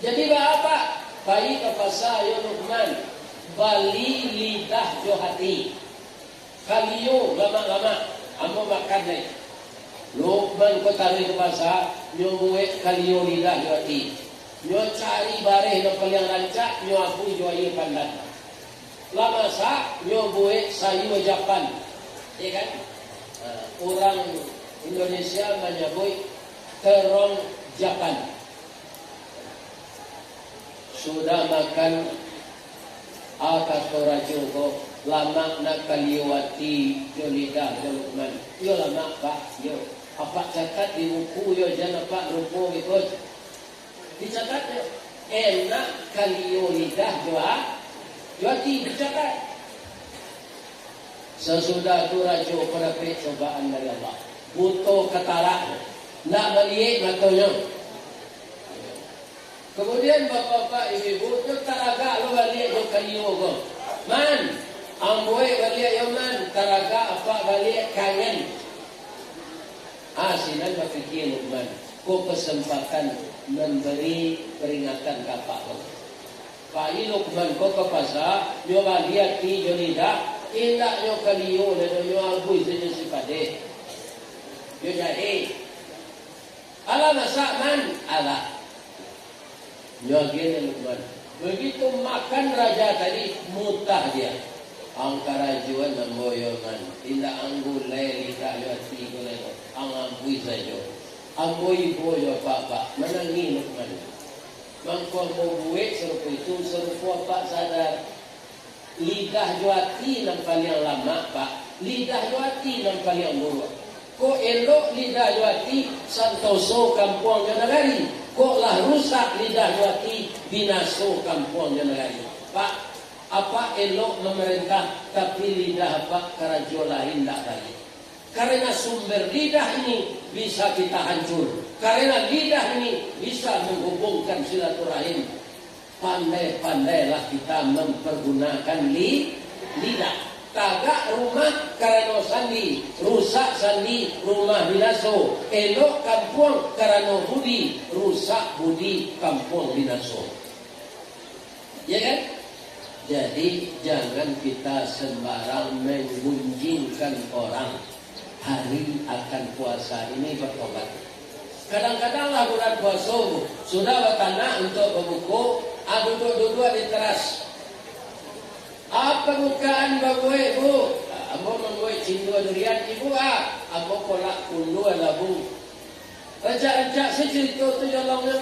Jadi, baa, pai ka pasa, yo Lukman, bali lidah jo hati. Kalio lamak-lamak, ambo makan lai. Lukman ko taruih ka pasa, nyo buwek kalio lidah jo ati. Nyo cari bareh nan paliang rancak, nyo abuih jo aia pandan. Lah masak, nyo buwek sayua japan. Ya kan? Ha, urang Indonesia manyabuik terong japan. Sudah makan, a kato rajo ko, "Lamak nak kalio ati jo lidah jo Lukman." "Iyo lamak, Pak, iyo." "Apak catat di buku yo, jan apak lupo beko." Dicatat yo. "Enak kalio lidah jo a-, jo ati," dicatat. Sasudah tu rajo ko dapek cobaan dari Allah. Buto katarak, ndak maliek matonyo. Kamudian, bapak-bapak, ibu-ibu, nyo taragak lo baliak jo kalio ko. "Man, ambo baliak yo, Man, taragak apak baliak, kangen." Ah, sinan bapikia Lukman, ko kesempatan memberi peringatan ka apak ko. Pai Lukman ko ka pasa, nyo bali ati jo lidah, indak nyo kalio, nyo abuih sajo si padeh. Nyo jahe. "Alah masak, Man?" "Alah." Nyo agiah dek Lukman. Begitu makan raja tadi, mutah dia. "Ang karajoan ambo yo, Man. Indak ang gulai lidah jo ati ko lai ko. Ang abuih sajo. Ambo ibo jo apak, Pak." Manangih Lukman. "Mangko ambo buek sarupo itu, sarupo apak sadar. Lidah jo ati nan paliang lamak, Pak. Lidah jo ati nan paliang buruak. Kok elok lidah jo ati, santoso kampuang jo nagari. Kok lah rusak lidah jo ati, binaso kampuang jo nagari. Pak, apak elok mamarentah, tapi lidah apak karajo lain ndak baiak. Karena sumber lidah ini bisa kita hancur. Karena lidah ini bisa menghubungkan silaturahim. Pandai-pandailah kita mempergunakan li-, lidah. Tagak rumah karano sandi, rusak sandi, rumah binaso. Elok kampuang karano budi, rusak budi, kampuang binaso." Ya kan? Jadi, jangan kita sembarang menggunjingkan orang. Hari akan puasa ini bertobat. Kadang-kadang lah bulan puaso, sudah batanak untuak babuko, ah, duduak-duduak di teras. "Apo bukaan babuek, Bu?" "Ah, ambo mambuek cindua durian." "Ibu, ah?" "Ambo kolak kundua labu." Rancak-rancak se carito tu jalongnyo.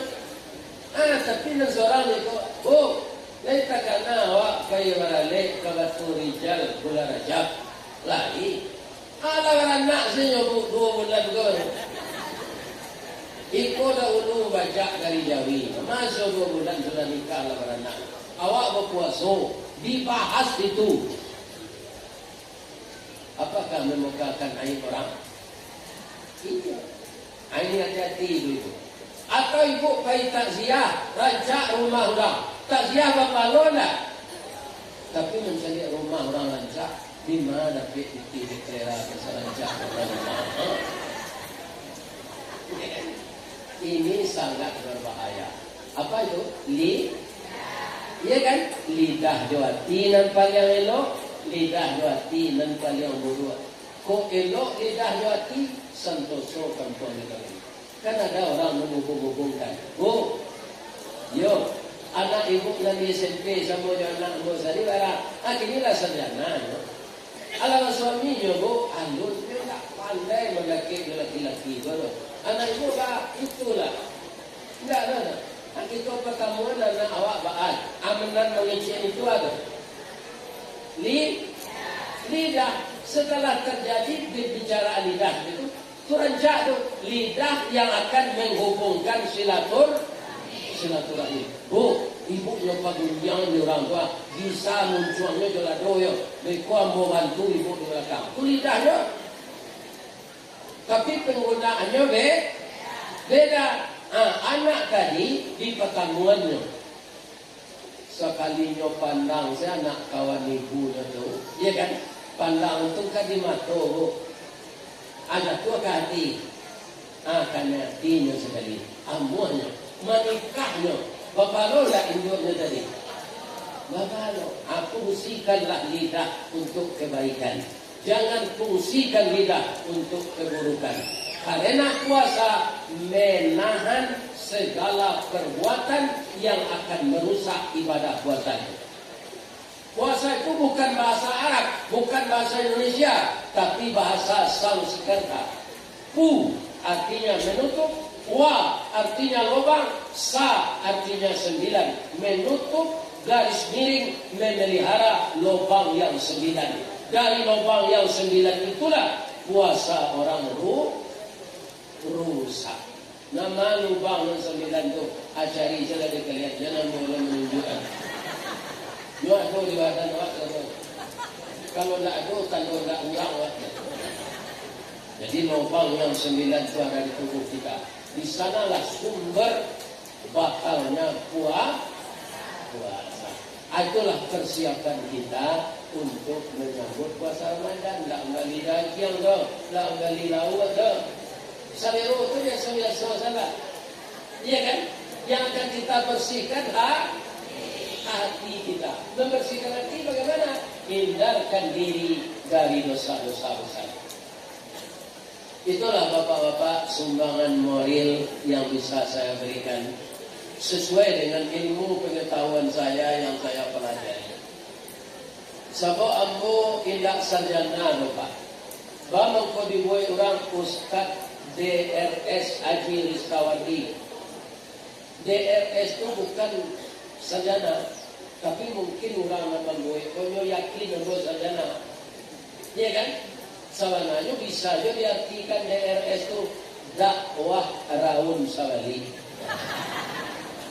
Ah, tapi nan surang iko, "Bu, lai takana awak pai baralek ka Batu Rijal bulan Rajab?" "Lai." "Alah, baranak se nyo, Bu, duo bulan ko." "Iko dahulu bajak dari Jawi. Maso duo bulan sudah nikah, lah baranak. Awak bapuaso." Dibahas itu. Apakah membukakan aib orang? Iyo. Ah, ini hati-hati ibu-ibu. Atau ibu pai takziah, rancak rumah urang. Takziah bapalo ndak? Tapi mancaliak rumah urang rancak, di ma dapek pitih dek kalera ka sarancak urang rumah? Ini sangat berbahaya. Apa itu? Li-, iya kan? Lidah jo ati nan paliang elok, lidah jo ati nan paliang buruak. Kok elok lidah jo ati, santoso kampuang di kami. Kan ada orang menghubung-hubungkan. Bu, yo, anak ibu nan di S M P samo jo anak ambo sari bara. Ah, kini lah sarjana, yo. Alah, suaminyo, Bu, alun, nyo indak pandai mandakek jo laki-laki ko doh. Anak ibu ba, itulah. Indak doh, doh. Ah, kito patamuan anak awak baa, ah, nan mangecek itu ado. Li-, lidah, setelah terjadi pembicaraan lidah itu, tu rancak tu, lidah yang akan menghubungkan silatur-, silaturahim. Bu, ibu nyo pagunjiang di urang tua, bisa muncuangnyo jo lado yo. Beko ambo bantu ibu di balakang. Tu lidah nyo. Tapi panggunaannyo be-, beda. Ha, anak tadi di patamuannyo. Sakalinyo pandang se anak kawan ibunyo tu, iya kan? Pandang tu ka di mato, Bu. Anak tu ka ati. Ah, kanai atinyo sakali. Amuahnyo, manikahnyo, bapalo ndak induaknyo tadi? Bapalo. Ah, fungsikanlah lidah untuk kebaikan. Jangan fungsikan lidah untuk keburukan. Karena puasa menahan segala perbuatan yang akan merusak ibadah puasa itu. Puasa itu bukan bahasa Arab, bukan bahasa Indonesia, tapi bahasa Sanskerta. Pu artinya menutup, wa artinya lobang, sa artinya sembilan. Menutup garis miring memelihara lobang yang sembilan. Dari lobang yang sembilan itulah puasa orang ru-, rusak. Nama lubang nan sambilan tu? Ah, cari se lah dek kalian, jan ambo lah manunjuakan. Nyo ado di badan awak tu. Kalau ndak ado, tando ndak urang awak tu. Jadi lubang yang sambilan tu ada di tubuh kita. Di sanalah sumber bakalnya pua-, puasa. Ah, itulah persiapan kita untuk menyambut puasa Ramadan. Ndak mambali dagiang doh, ndak mambali lauak doh. Salero tu biaso-biaso saja. Iya kan? Yang akan kita bersihkan ha-, hati kita. Membersihkan hati bagaimana? Hindarkan diri dari dosa-dosa besar. Itulah, bapak-bapak, sumbangan moral yang bisa saya berikan sesuai dengan ilmu pengetahuan saya yang saya pelajari. Sabab ambo indak sarjana doh, Pak. Ba mangko dibuek urang Ustaz D R S Haji Ristawardi. D R S tu bukan sarjana, tapi mungkin urang nan mambuek ko nyo yakin ambo sarjana. Iya kan? Sabananyo bisa jo diartikan D R S tu dakwah raun sabali.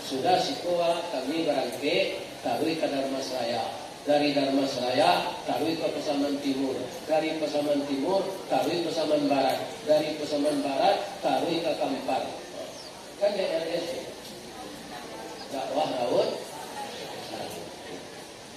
Sudah siko kami barangkek, taruih ka Dharmasraya. Dari Dharmasraya, taruih ka Pasaman Timur. Dari Pasaman Timur, taruih Pasaman Barat. Dari Pasaman Barat, taruih ka Kampar. Kan D R S tu. Dakwah raun.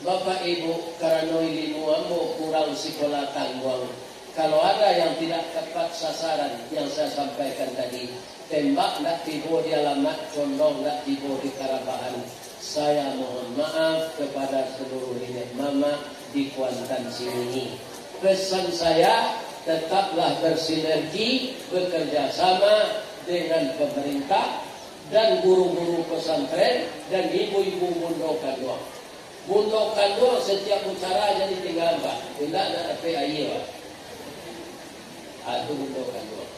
Bapak Ibu, karano ilimu ambo kurang sikolah tangguang, kalau ada yang tidak tepat sasaran yang saya sampaikan tadi, tembak ndak tibo di alamat, condong ndak tibo di karabahan, saya mohon maaf kepada seluruh niniak mamak di Kuantan sini. Pesan saya, tetaplah bersinergi, bekerja sama dengan pemerintah dan guru-guru pesantren dan ibu-ibu bundo kanduang. Bundo kanduang satiap ucara jadi tingga, Pak. Indak nak dapek aia, Pak. Ah, tu bundo kanduang.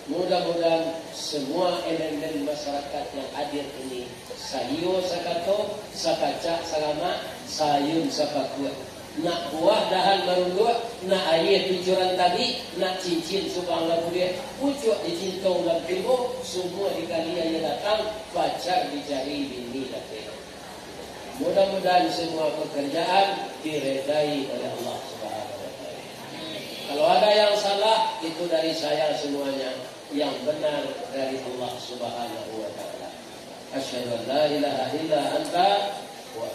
Mudah-mudahan semua elemen masyarakat yang hadir ini, saiyo sakato, sakacak saramak, saayun sapakuak. Nak buah dahan marunduak, nak aia picuran tabik, nak cincin subang labudiah, pucuak di cintong nan tibo, sumua di kali aia datang, pacar dicari bini dapek. Mudah-mudahan semua pekerjaan diredai oleh Allah Subhanahu wa Ta'ala. Kalau ada yang salah, itu dari saya semuanya. Yang benar dari Allah Subhanahu wa Ta'ala. Asyhadu an la ilaha illa anta wa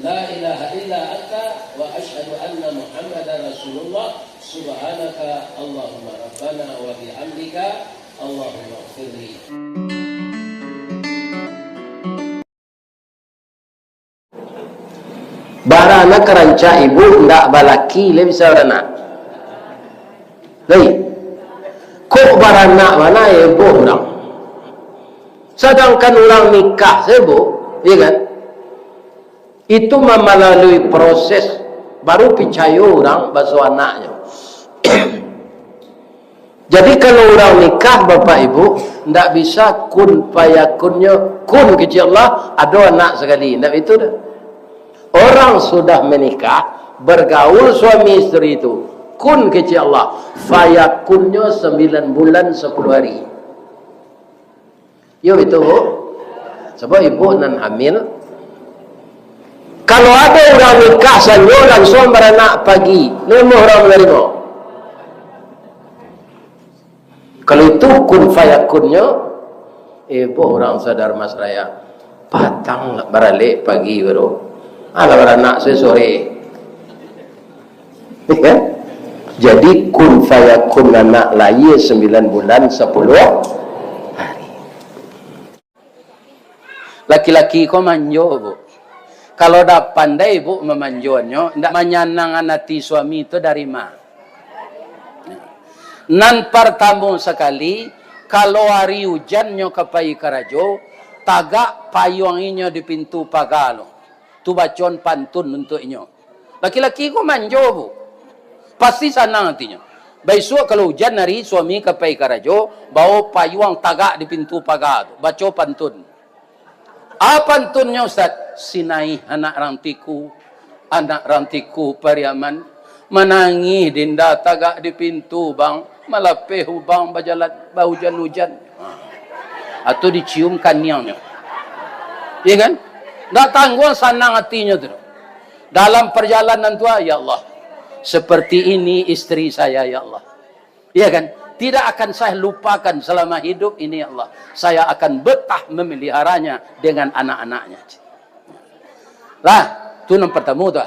la ilaha illa anta wa asyhadu anna Muhammadar Rasulullah. Subhanaka Allahumma Rabbana wa bihamdika. Allahumma ighfirli. Baranak ka rancak ibu, ndak balaki lai bisa baranak. Lai. Kok baranak bana heboh urang. Sadangkan urang nikah sebo, iya kan? Itu mamalalui proses, baru picayo urang baso anaknyo. Jadi, kalau urang nikah, Bapak Ibu, ndak bisa kun fayakunnyo, kun kecek Allah, ado anak sakali. Ndak itu dah. Orang sudah menikah, bergaul suami isteri itu, kun kecek Allah, fayakunnyo sembilan bulan sepuluh hari. Yo, itu, Bu. Sebab ibu nan hamil. Kalau ado urang nikah sanjo, langsuang baranak pagi, namuah urang manarimo. Kalau itu kun fayakunnyo, eh, boh urang sa-Dharmasraya. Patang lah baralek, pagi baru. Alah baranak sore. Ya kan? Jadi, kun fayakun anak lahia sambilan bulan sapuluah hari. Laki-laki ko manjo, Bu. Kalau ndak pandai, Bu, mamanjonyo, ndak manyanangan ati suami tu dari ma? Nan partamo sakali, kalau ari ujan nyo ka pai karajo, tagak payuang inyo di pintu paga lo. Tu bacoan pantun untuak inyo. Laki-laki ko manjo, Bu. Pasti sanang atinyo. Baisuak kalau ujan ari, suami ka pai karajo, bao payuang tagak di pintu paga tu, baco pantun. A pantunnyo, Ustaz? Sinaih anak rantiku, anak rantiku Pariaman, manangih dinda tagak di pintu, Bang, malapeh ubang bajalan, baujan-ujan. Ha. Atau dicium kaniangnyo. Iya kan? Ndak tangguang sanang atinyo tu. Dalam perjalanan tu, "Ya Allah, seperti ini istri saya, ya Allah." Iya kan? "Tidak akan saya lupakan selama hidup ini, ya Allah. Saya akan betah memeliharanya dengan anak-anaknya." Lah, tu nan partamo tu.